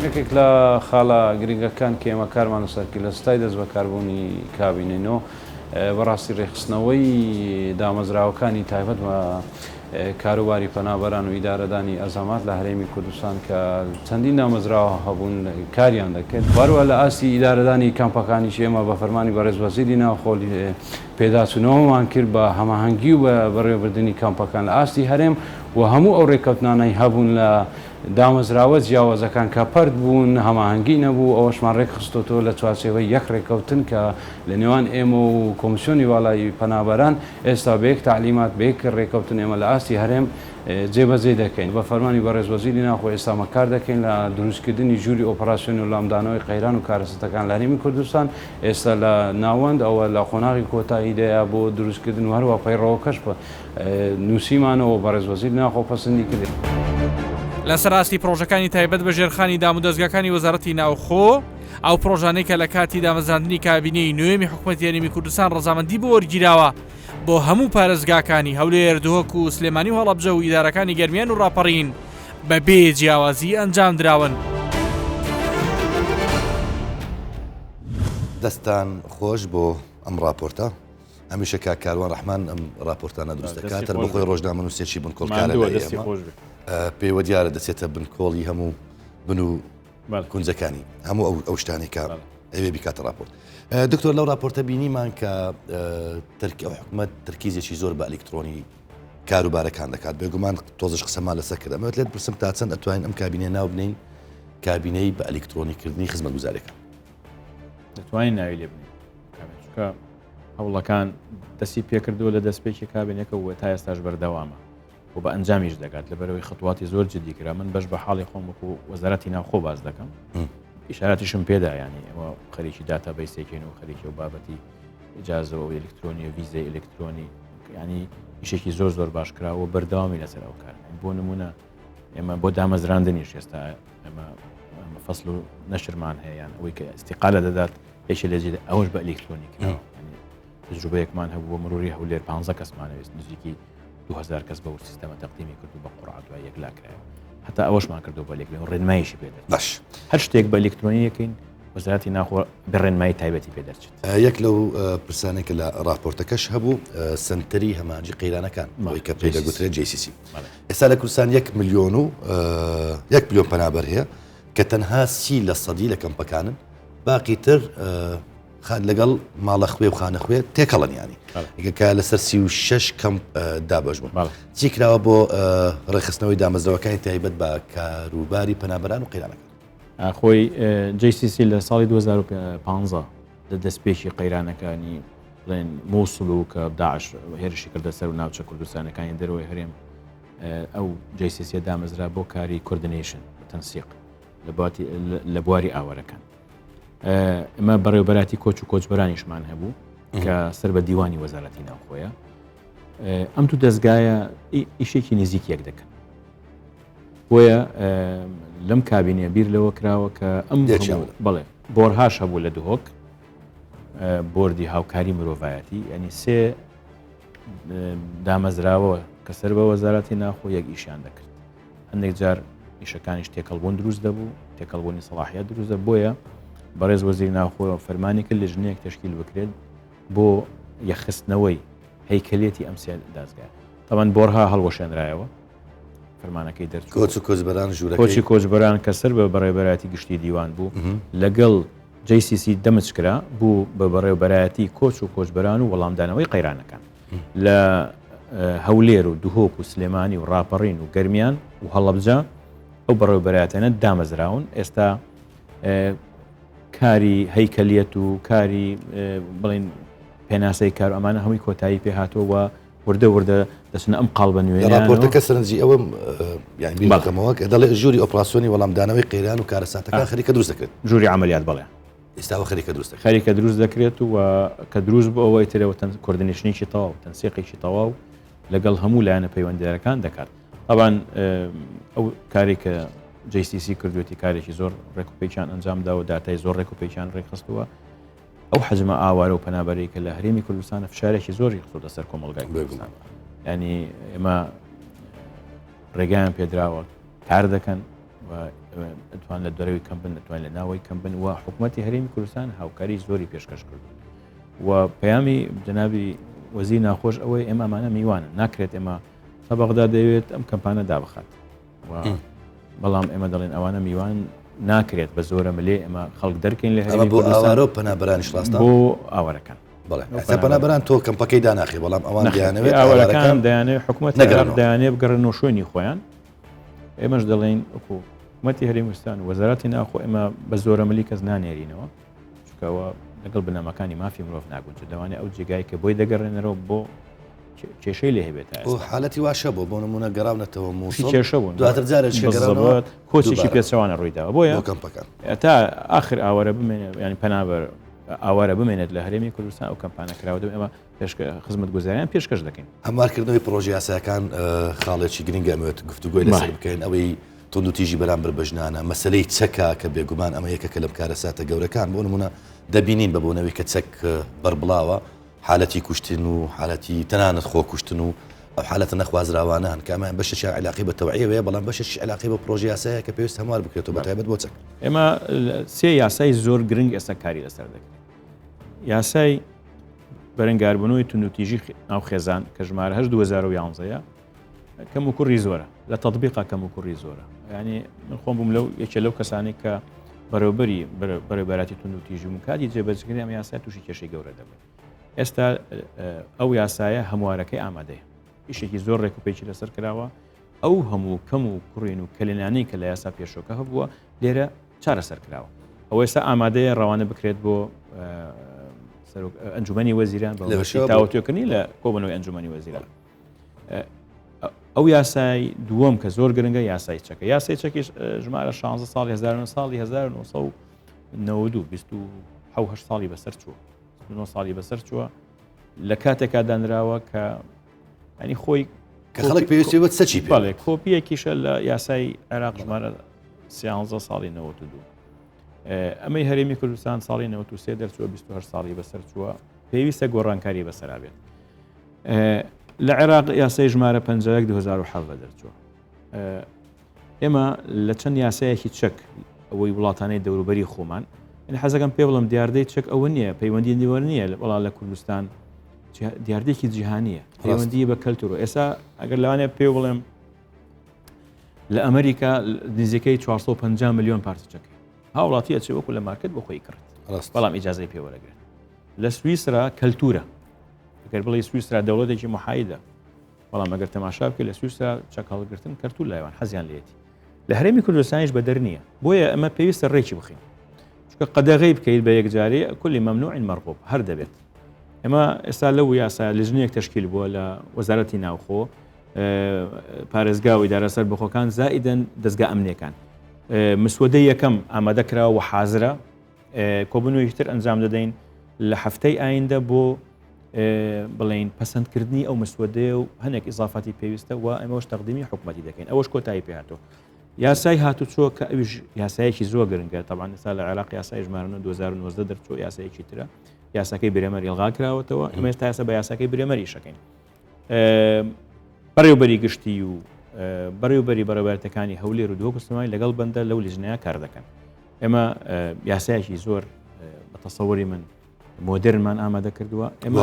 یەکێک لە خاڵە گرنگەکان کە ئێمە کارمان لەسەر کرد لە ستای دەستبەکاربوونی کابینەی نۆ، بەڕاستی رێکخستنەوەی دامەزراوەکانی تایبەت بە کاروباری پەنابەران و ئیدارەدانی ئەزەمات لە هەرێمی کوردستان کە چەندین دامەزراوە هەبوون کاریان دەکرد واروە لە ئاستی ئیدارەدانی کەمپەکانیش ئێمە بە فەرمانی بەڕێز وەزیری ناوخۆ پێداچوونەوەمان کرد بە هەماهەنگی و بە بەڕێوەبردنی کەمپەکان لە ئاستی هەرێم و هەموو ئەو رێککەوتنانەی هەبوون لە دامەزراوە جیاوازەکان کە پەرت بوون، هەماهەنگی نەبوو، ئەوەشمان رێکخستۆتەوە لە چوارچێوەی یەک رێککەوتن کە لە نێوان ئێمە و کۆمیسیۆنی باڵای پەنابەران، ئێستا بە یەک تەعلیمات، بە یەک رێککەوتن ئێمە لە ئاستی هەرێم جێبەجێی دەکەین. بە فەرمانی بەڕێز وەزیری ناوخۆ ئێستا ئەمە کار دەکەین لە دروستکردنی ژووری ئۆپەراسیۆن و لامدانەوەی قەیران و کارەساتەکان لە هەرێمی کوردستان، ئێستا لە ناوەند ئەوە لە قۆناغی کۆتاییدایە بۆ دروستکردن و هەروەها پەیڕەوەکەش نووسیمانەوە و بەڕێز وەزیری ناوخۆ پەسندی کرد. لەسەر ئاستی پڕۆژەکانی تایبەت بە ژێرخانی دامودەزگاکانی وەزارەتی ناوخۆ، ئەو پڕۆژانەی کە لە کاتی دامەزراندنی کابینەی نوێمی حکومەتی هەرێمی کوردستان ڕەزامەندی بۆ وەرگیراوە بۆ هەموو پارێزگاکانی هەولێر، دهۆک و سلێمانی و هەڵەبجە و ئیدارەکانی گەرمیان و ڕاپەڕین بە بێ جیاوازی ئەنجام دراون. دەستان خۆش بۆ ئەم ڕاپۆرتە. هەمیشە کاک کاروان ڕەحمان ئەم ڕاپۆرتانە دروست دەکات هەر بەخۆی ڕۆژنامەنووسێکی بنکۆڵکارە لای ئێمە پێوە دیارە دەچێتە بنکۆڵی هەموو بن و کونجەکانی هەموو ئەو ئەو شتانەی کە ئەوێ بیکاتە راپۆرت دکتۆر لەو راپۆرتە بینیمان کە ترک ئەو حکومەت ترکیزێکی زۆر بە ئەلیکترۆنی کاروبارەکان دەکات بێگومان تۆزش قسەمان لەسەر کرد ئەمەوێت لێت پرسم تا چەند ئەتوانین ئەم کابینە ناو بنین کابینەی بە ئەلیکترۆنیکردنی خزمەتگوزاریەکان دەتوانین ناوی لێ بنین چونکە هەوڵەکان دەستی پێکردووە لە دەستپێکی کابینەکە و تا ئێستاش بەردەوامە و بە ئەنجامیش دەگات لەبەرەوەی خطواتی زۆر جدی کرا من بەش بە حاڵی خۆم وەکو وەزارەتی ناوخۆ باز دەکەم ئیشاراتیشم پێدا ینی ئەوە خەریکی داتا بەیسێکین و خەریکی و بابەتی ئجازەوە و ئەلکترۆنی و ویزەی ئەلکترۆنی ینی ئیشێکی زۆر زۆر باش کراوە بەردەوامی لەسەر ئەو کار بۆ نمونە ئێمە بۆ دامەزراندنیش ئێستا ئێمە فەصل و نەشرمان هەیە یان ئەوەی کە ئیستیقالە دەدات یەکێ لە جێ ئەوەش بە ئەلکترۆنی کراوە تجربەیەکمان هەبوو بۆ مروری هەولێر 15 کەسمانەویست نزیکی 2000 کەس بەو سیستەمە تەقدیمی کرد و بە قوڕا دوای یەکلا کرایەوە هەتا ئەوەشمان کردو بە ئەلکترۆنی ڕێنماییشی پێ دەرچێت باش هەر شتێک بە ئەلکترۆنی یەکەین وەزارەتی ناوخۆ بە ڕێنمایی تایبەتی پێ دەرچێت. یەک لەو پرسانەی کە لە ڕاپۆرتەکەش هەبوو سەنتەری هەماهەنگی قەیرانەکان ئەوەی کە پێی دەگوترێت JCC ئێستا لە کوردستان یەک ملیۆن و یەک ملیۆن پەنابەر هەیە کە تەنها سی لە سەدی لە کەمپەکانن باقی تر لەگەڵ ماڵە خوێ و خانە خوێ تێکەڵن ینی کە لەسەر 36 کەمپ دابەش بوون چی کراوە بۆ ڕێکخستنەوەی دامەزراوەکانی تایبەت بە کاروباری پەنابەران و قەیرانەکان خۆی JCC لە ساڵی 2015 لە دەستپێکی قەیرانەکانی بڵێن مووسڵ و کە داعش هێرشی کردە سەر و ناوچە کوردستانەکانی دەرەوەی هەرێم ئەو JCC دامەزرا بۆ کاری coordination تەنسیق لە بواری ئاوارەکان ئەمە بەڕێوبەراتی کۆچ و کۆچبەرانیشمان هەبوو کە سەر بە دیوانی وەزارەتی ناوخۆیە ئەم تو دەستگایە ئیشێکی نزیک یەک دەکەن بۆیە لەم کابینە بیر لەوە کراوە کە ئەم بڵێ بۆرهاش هەبوو لە دهۆک بۆردی هاوکاری مرۆڤایەتی ینی سێ دامەزراوە کە سەر بە وەزارەتی ناخۆ یەک ئیشیان دەکرد هەندێک جار ئیشەکانیش تێکەڵبوون دروست دەبوو تێکەڵبوونی سەڵاحیات دروست دەبوو بۆیە بەڕێز وەزیری ناوخۆ فەرمانی کرد لیژنەیەک تەشکیل بکرێت بۆ یەکخستنەوەی هەیکەلێتی ئەم سێ دادگایە تەبعەن بۆرها هەڵوەشێنرایەوە فەرمانەکەی دەرچوو کۆچ و کۆچبەران ژوورەکەی کۆچی کۆچبەران کە سەر بە بەڕێوەبەرایەتی گشتی دیوان بوو لەگەڵ JCC دەمج کرا بوو بە بەڕێوەبەرایەتی کۆچ و کۆچبەران و وەڵامدانەوەی قەیرانەکان لە هەولێر و دهۆک و سلێمانی و ڕاپەڕین و گەرمیان و هەڵەبجە ئەو بەڕێوەبەرایەتیانە دامەزراون ئێستا کاری هەیکەلیەت و کاری بڵین پێناسەی کار ئەمانە هەمووی کۆتایی پێ هاتووە و وردە وردە دەچنە ئەم قاڵبە نوێیانەوە. ڕاپۆرتەکە سەرنجی ئەوەم یانی بیر بکەمەوە کە دەڵێ ژووری ئۆپراسیۆنی وەڵامدانەوەی قەیران و کارەساتەکان خەریکە دروست دەکرێت. ژووری عەمەلیات بەڵێ. ئێستا ئەوە خەریکە دروست دەکرێت. خەریکە دروست دەکرێت و کە دروست بوو ئەوە ئیتر ئەوە coordination ێکی تەواو، تەنسیقێکی تەواو لەگەڵ هەموو لایەنە پەیوەندیدارەکان دەکات. تەبعەن ئەو کارێک کە. JCC کردوێتی کارێکی زۆر ڕێکوپێکیان ئەنجام داوە داتای زۆر ڕێکوپێکیان ڕێکخستووە ئەو حەجمە ئاوارە و پەنابەرەی کە لە هەرێمی کوردستانە فشارێکی زۆری خستۆتە سەر کۆمەڵگای کوردستان ینی ئێمە ڕێگایان پێدراوە کار دەکەن توان لە دەرەوەی کەم بن دەتوان لە ناوەی کەم بن و حکوومەتتی هەرێمی کوردستان هاوکاری زۆری پێشکەش کردو و پەیامی جەنابی وەزیر ناخۆش ئەوەی ئێمە ئەمانە میوانە ناکرێت ئێمە تا بەغدا دەیەوێت ئەم کەمپانە دابخات بەڵام ئێمە دەڵێن ئەوانە میوان ناکرێت بە زۆرە ملێ ئێمە خەڵک دەرکەین لە هەرێمی بۆ ئاوارە و پەنابەرانیش ڕاستە بۆ ئاوارەکان بەڵێ ئێستا پەنابەران تۆ کەمپەکەی داناخی بەڵام ئەوان دەیانەوێت ئاوارەکان دەیانەوێت حکوومەت نەگەڕێنەوە دەیانەوێت بگەڕێنەوە شوێنی خۆیان ئێمەش دەڵێین وەکو حکوومەتی هەرێمی کوردستان و وەزارەتی ناوخۆ ئێمە بە زۆرەملی کەس نانێرینەوە چونکەوە لەگەڵ بنەماکانی مافی مرۆڤ ناگونجێت لەوانەیە ئەو جێگای کە بۆی دەگەڕێنەرەوە بۆ کێشەی لێ هەبێت تا حالەتی واشە بۆ بۆ نمونە گەڕاونەتەوە مووسڵ کێشە بوون دواتر جارێک گەڕانەوە کۆچێکی پێچەوانە ڕوویداوە بۆیە کەمپەکان تا ئاخر ئاوارە بمێنێت ینی پەنابەر ئاوارە بمێنێت لە هەرێمی کوردستان ئەو کەمپانە کراوە دەبێت ئێمە خزمەتگوزاریان پێشکەش دەکەین. هەموارکردنەوەی پڕۆژە یاسایەکان خاڵێکی گرنگە ئەمەوێت گفتوگۆی لەسەر بکەین ئەوەی توندوتیژی بەرامبەر بە ژنانە مەسەلەی چەکە کە بێگومان ئەمە یەکێکە لەم کارەساتە گەورەکان بۆ نمونە دەبینین بە بۆنەوەی کە چەک بەربڵاوە حالەتی کوشتن و حالەتی تەنانەت خۆکوشتن و ئەو حالەتە نەخوازراوانە هەن کە ئەمە بەشێکیان علاقی بە تەوعیەوەیە بەڵام بەشێکی علاقی بە پرۆژە یاسایە کە پێویست هەموار بکرێتەوە بە تایبەت بۆ چەک. ئێمە سێ یاسای زۆر گرنگ ئێستا کاری لەسەر دەکرێت یاسای بەرەنگاربوونەوەی توندوتیژی ناو خێزان کە ژمارە 8 2011 کەم و کوڕی زۆرە لە تەطبیقا کەم و کوڕی زۆرە ینی من خۆم بووم لەو یەکێ لەو کەسانی کە بەرەوبەری بەرەبەراتی تونند و تیژی و کاتی جێبەجکردنی ئەم یاسای تووشی کێشەی گەورە دەبن ئێستا ئەو یاسایە هەموارەکەی ئامادەیە ئیشێکی زۆر ڕێک و پێکی لەسەر کراوە ئەو هەموو کەم و کوڕین و کەلێنانەی کە لە یاسا پێشۆکە هەبووە لێرە چارەسەر کراوە ئەوە ئێستا ئامادەیە ڕەوانە بکرێت بۆ ئەنجومەنی وەزیران بە تاوتوێکردنی لە کۆبنەوەی ئەنجومەنی وەزیران ئەو یاسای دووەم کە زۆر گرنگە یاسای چەکە یاسای چەکیش ژمارە 16 ساڵی 1970 ساڵی 1992 28 ساڵی بەسەر چووە 9 ساڵی بەسەر چووە لە کاتێکا دانراوە کە ئەنی خۆی کە خەڵک پێویستی بە چەکی پێ بەڵێ کۆپیەکیشە لە یاسای عێراق ژمارە 13 ساڵی 92 ئەمەی هەرێمی کوردستان ساڵی 93 دەرچووە 28 ساڵی بەسەر چووە پێویستە گۆڕانکاری بەسەرا بێت لە عێراق یاسای ژمارە 51 2017 دەرچووە ئێمە لە چەند یاسایەکی چەک ئەوەی وڵاتانەی دەوروبەری خۆمان یعنی حەزەکەم پێ بڵم دیاردەی چەک ئەوە نییە پەیوەندی نیوە نییە لە وڵات لە کوردستان دیاردێکی جیهانیە پەیوەندی بە کەلتور و ئێستا ئەگەر لەوانەیە پێ بڵێم لە ئەمریکا نزیکەی 450 میلیۆن پارچە چەک هاوڵاتی ئەچێ وەکو لە مارکت بۆ خۆی کڕێت بەڵام ئیجازەی پێوەرەگرێت لە سویسرا کەلتورە ئەگەر بڵێ سویسرا دەوڵەتێکی محایدە بەڵام ئەگەر تەماشا بکەیت لە سویسرا چەک هەڵگرتن کەلتور لایوان حەزیان لێتی لە هەرێمی کوردستانیش بەدەر نییە بۆیە ئەمە پێویستە ڕێکی بخین چونکە قەدەغەی بکەیت بە یەکجاری کولی مەمنوع مەرغوب هەر دەبێت ئێمە ئێستا لەو یاسا لژنەیەک تەشکیل بووە لە وەزارەتی ناوخۆ پارێزگا و ئیدارە سەر بەخۆکان زائیدەن دەستگا ئەمنیەکان مسودەی یەکەم ئامادە کراوە و حازرە کۆبنەوەیەکی تر ئەنجام دەدەین لە هەفتەی ئایندە بۆ بڵین پەسەندکردنی ئەو مسودەیە و هەنێک ئیزافاتی پێویستە و ئەمەش تەقدیمی حکوومەتی دەکەین ئەوەش کۆتایی پێهاتوو یاسای هاتوچۆ کە ئەویش یاسایەکی زۆر گرنگە تەبان ئێستا لە عێراق یاسای ژمارە 2019 دەرچوو یاسایەکی ترە یاساکەی برێمەر ئیلغا کراوەتەوە ئەمە ئێستا یاسا بە یاساکەی برێمەر ئیشەکەین بەڕێوبەری گشتی و بەڕێوبەری بەڕێوەبەرەکانی هەولێر و دهۆک و سلێمانی لەگەڵ بەندە لەو لیژنەیە کار دەکەن ئێمە یاسایەکی زۆر بە تەسەوری من مۆدرنمان ئامادە کردووە ئێمە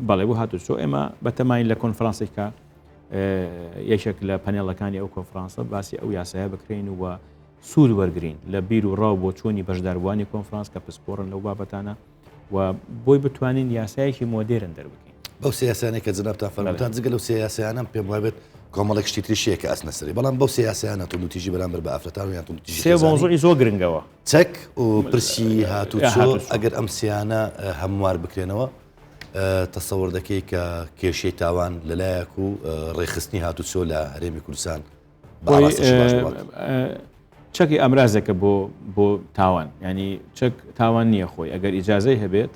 بەڵێ بۆ هاتوچۆ ئێمە بەتەماین لە کۆنفرانسێکە یەکێک لە پەنێڵەکانی ئەو کۆنفرانسە باسی ئەو یاسایە بکرین و سوود وەرگین لە بیر و ڕاو بۆ چۆنی بەشداربووانی کۆنفرانس کە پسپۆڕن لەو بابەتانە و بۆی بتوانین یاسایەکی مۆدێرن دەربکەین. بەو سێ یاسایانەی کە جەنابتان فەرمووتان جگە لەو سێ یاسایانەم پێم وابێت کۆمەڵێک شتی تریش هەیە کە ئەچنە سەری بەڵام بەو سێ یاسایانە توندوتیژی بەرامبەر بە ئافرەتان و یان توندوتیژی سێ مەوزوعی زۆر گرنگەوە. چەک و پرسی هاتوچۆ ئەگەر ئەم سیانە هەموار بکرێنەوە تەسەوەر دەکەی کە کێشەی تاوان لەلایەک و ڕێکخستنی هاتوچۆ لە هەرێمی کوردستان چەکی ئامرازێکە بۆ بۆ تاوان ینی چەک تاوان نییە خۆی ئەگەر ئیجاازەی هەبێت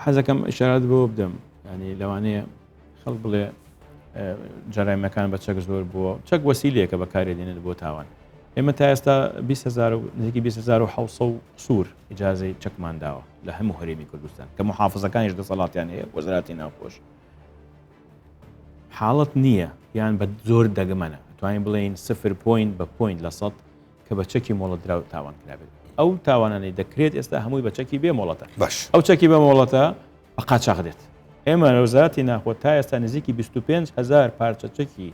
حەزەکەم ئشارات بۆ بدەم ینی لەوانەیە خەڵ بڵێ جەرایمەکان بە چەک زۆر بووە چەک وەسیلەیەکە بەکارێ دێنێت بۆ تاوان. ئێمە تا ئێستا 20 نزیکی 20 سوور ئیجازەی چەکمان داوە لە هەموو هەرێمی کوردستان کە محافزەکانیش دەسەڵاتیان هەیە وەزارەتی ناوخۆش حاڵەت نییە یان بە زۆر دەگمەنە توانین بڵێین سفر point بە point لە سەد کە بە چەکی مۆڵەتدراو تاوان کرابێت ئەو تاوانانەی دەکرێت ئێستا هەمووی بە چەکی بێ مۆڵەتە باش ئەو چەکی بە مۆڵەتە بە قاچاخ دێت ئێمە لە وەزارەتی ناخۆ تا ئێستا نزیکی 25 هزار پارچە چەکی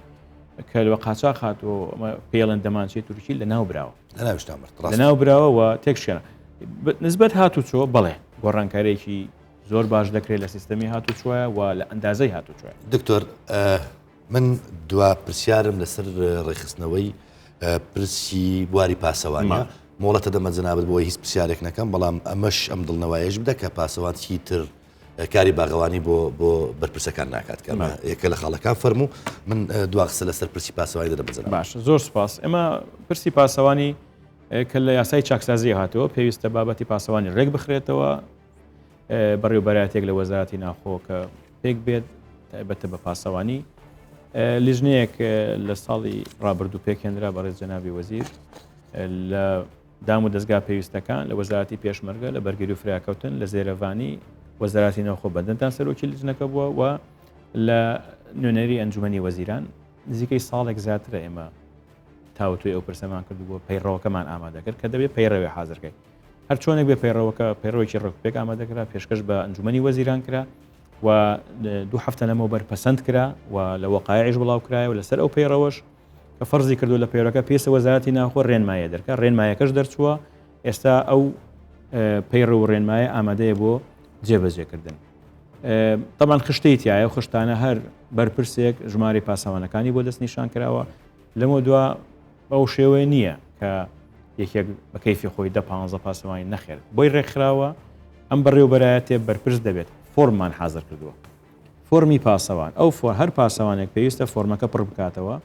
کە لە قاچاخ هاتووە ئەمە پێڵێن دەمانچەی تورکی لە ناو براوە لە ناو براوە و تێکشێنە نسبەت هاتوچۆ بەڵێ گۆڕانکارێکی زۆر باش دەکرێت لە سیستەمی هاتوچۆیە و لە ئەندازەی هاتوچۆیە. دکتۆر من دوا پرسیارم لەسەر ڕێکخستنەوەی پرسی بواری پاسەوانە مۆڵەتە دەمە جەنابت بۆی هیچ پرسیارێک نەکەم بەڵام ئەمەش ئەم دڵنەوایەش بدە کە پاسەوان چیتر کاری باغەوانی بۆ بۆ بەرپرسەکان ناکات کە یەکە لە خاڵەکان فەرموو من دوا قسە لەسەر پرسی پاسەوانی دەدەمە جەنابت. باش زۆر سپاس ئێمە پرسی پاسەوانی کە لە یاسای چاکسازی هاتەوە پێویستە بابەتی پاسەوانی ڕێک بخرێتەوە بەڕێوبەرایەتێک لە وەزارەتی ناوخۆ کە پێک بێت تایبەتە بە پاسەوانی لیژنەیەک لە ساڵی ڕابردوو پێکهێنرا بەڕێز جەنابی وەزیر لە دام و دەستگا پێویستەکان لە وەزارەتی پێشمەرگە لە بەرگری و فراکەوتن لە زێرەڤانی وەزارەتی ناوخۆ بەندنتان سەرۆکی لیژنەکە بووە و لە نوێنەری ئەنجومەنی وەزیران نزیکەی ساڵێک زیاترە ئێمە تاوتوێ ئەو پرسەمان کردبووە پەیڕەوەکەمان ئامادەکرد کە دەبێت پەیڕەوێ حاضرکەین هەر چۆنێک بێ پەیڕەوەکە پەیڕەوێکی ڕێکوپێک ئامادەکرا پێشکەش بە ئەنجومەنی وەزیران کرا و دوو هەفتە لەمەوبەر پەسەند کرا و لە وەقایعیش بڵاو کرایەوە لەسەر ئەو پەیڕەوەش کە فەرزی کردو لە پەیڕەکە پێسە وەزارەتی ناوخۆ ڕێنمایە دەرکە ڕێنمایەکەش دەرچووە ئێستا ئەو پەیڕە و ڕێنمایە ئامادەیە بۆ جێبەجێکردن. طبعا خشتەی تایە و خشتانە هەر بەرپرسێک ژمارەی پاسەوانەکانی بۆ دەستنیشان کراوە لەمە دوا بەو شێوەیە نییە کە یەکێک بە کەیفی خۆی دە پانزە پاسەوانی نەخێر بۆی ڕێکخراوە ئەم بەڕێوبەرایەتێ بەرپرس دەبێت فۆرممان حازر کردووە فۆرمی پاسەوان ئەو فۆر هەر پاسەوانێک پێویستە فۆرمەکە پڕ بکاتەوە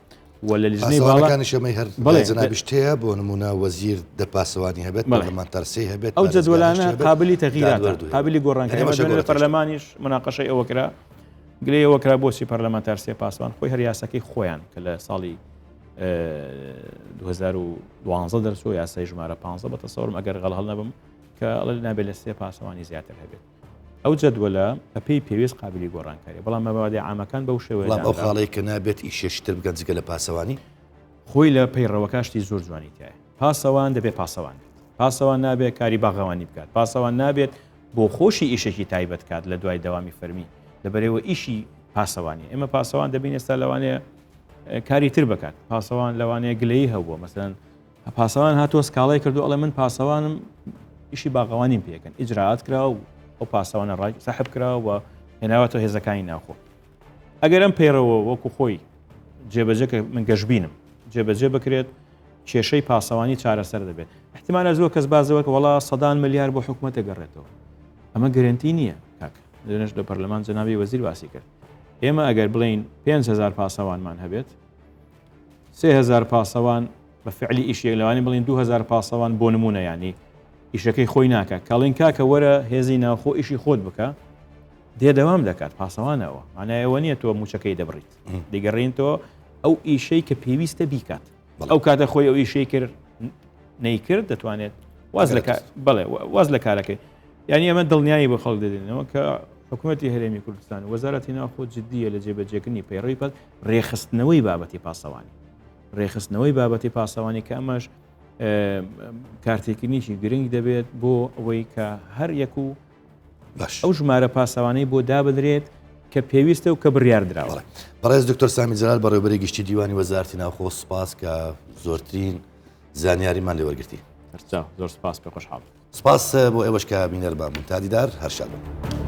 و لە لیژنەی باڵا پاسەوانەکانیش ئەمەی هەر بەڵێ جەنابیش تێیە بۆ نموونە وەزیر دە پاسەوانی هەبێت بەڵێ. پەرلەمانتار سێی هەبێت ئەو پارێزگار جەدوەلانە هەشتی هەبێت قابلی تەغیراتە دادوەر دوو هەبێت قابلی گۆڕانکاری یعنی ئەمە ئەمەشە دوێنێ لە گۆڕێت هێشتا. پەرلەمانیش مناقەشەی ئەوە کرا گلەی ئەوە کرا بۆچی پەرلەمانتار سێ پاسەوان خۆی هەر یاساکەی خۆیان کە لە ساڵی 2012 دەرچوو یاسای ژمارە 15 بە تەسەورم ئەگەر غەڵ هەڵ نەبم کە ئەڵێ نابێت لە سێ پاسەوانی زیاتر هەبێت ئەو جەدوەلە بەپێی پێویست قابلی گۆڕانکاری بەڵام مەبادی عامەکان بەو شێوەیە بەڵام ئەو خاڵەی کە نابێت ئیشێکی تر بکەن جگە لە پاسەوانی خۆی لە پەیڕەوەکە شتی زۆر جوانی تایە پاسەوان دەبێت پاسەوان بێت پاسەوان نابێت کاری باغەوانی بکات پاسەوان نابێت بۆ خۆشی ئیشێکی تایبەت کات لە دوای دەوامی فەرمی لەبەرەوە ئیشی پاسەوانی ئێمە پاسەوان دەبین ئێستا لەوانەیە کاری تر بکات پاسەوان لەوانەیە گلەیی هەبووە مەسەن پاسەوان هاتووە سکاڵای کردو ئەڵێ من پاسەوانم ئیشی باغەوانیم پێکەن ئیجرات کرا و ئەو پاسەوانە ڕای سەحب کرا و هێناوەتەوە هێزەکانی ناوخۆ ئەگەر ئەم پەیڕەوە وەکو خۆی جێبەجێ کە من گەشببینم جێبەجێ بکرێت کێشەی پاسەوانی چارەسەر دەبێت احتمالە زۆر کەس بازەوە کە وڵا سەدان ملیار بۆ حکوومەتە گەڕێتەوە ئەمە گرنتی نییە کاک لەنەش لە پەرلەمان جەنابی وەزیر باسی کرد ئێمە ئەگەر بڵین 5هزار پاسەوانمان هەبێت 3هزار پاسەوان بە فعلی ئیشێک لەوانی بڵین 2000 پاسەوان بۆ نمونە ینی ئیشەکەی خۆی ناکە کەڵین کاکە وەرە هێزی ناوخۆ ئیشی خۆت بکە دێ دەوام دەکات پاسەوانەوە مانای ئەوە نییە تۆ موچەکەی دەبڕیت دەگەڕین تۆ ئەو ئیشەی کە پێویستە بیکات ئەو کاتە خۆی ئەو ئیشەی کرد نەیکرد دەتوانێت واز لە بڵێ واز لە کارەکەی یعنی ئەمە دڵنیایی بۆ خەڵک دەدەینەوە کە حکوومەتی هەرێمی کوردستان وەزارەتی ناوخۆ جددیە لە جێبەجێکردنی پەیڕەوی پاس ڕێخستنەوەی بابەتی پاسەوانی ڕێخستنەوەی بابەتی پاسەوانی کە ئەمەش کارتێکردنیی گرنگ دەبێت بۆ ئەوەی کە هەر یەک و باش ئەو ژمارە پاسەوانەی بۆ دابدرێت کە پێویستە و کە بڕیار دراوە. بەڕێز دکتۆر سامی جەلال بەڕێوەبەری گشتی دیوانی وەزارەتی ناوخۆ سوپاس کە زۆرترین زانیاریمان لێ وەرگرتی. سەرچاو زۆر سوپاس پێ خۆشحاڵ. سوپاس بۆ ئێوەش کە بینەرمان بوون تا دیدار هەر شاد بن.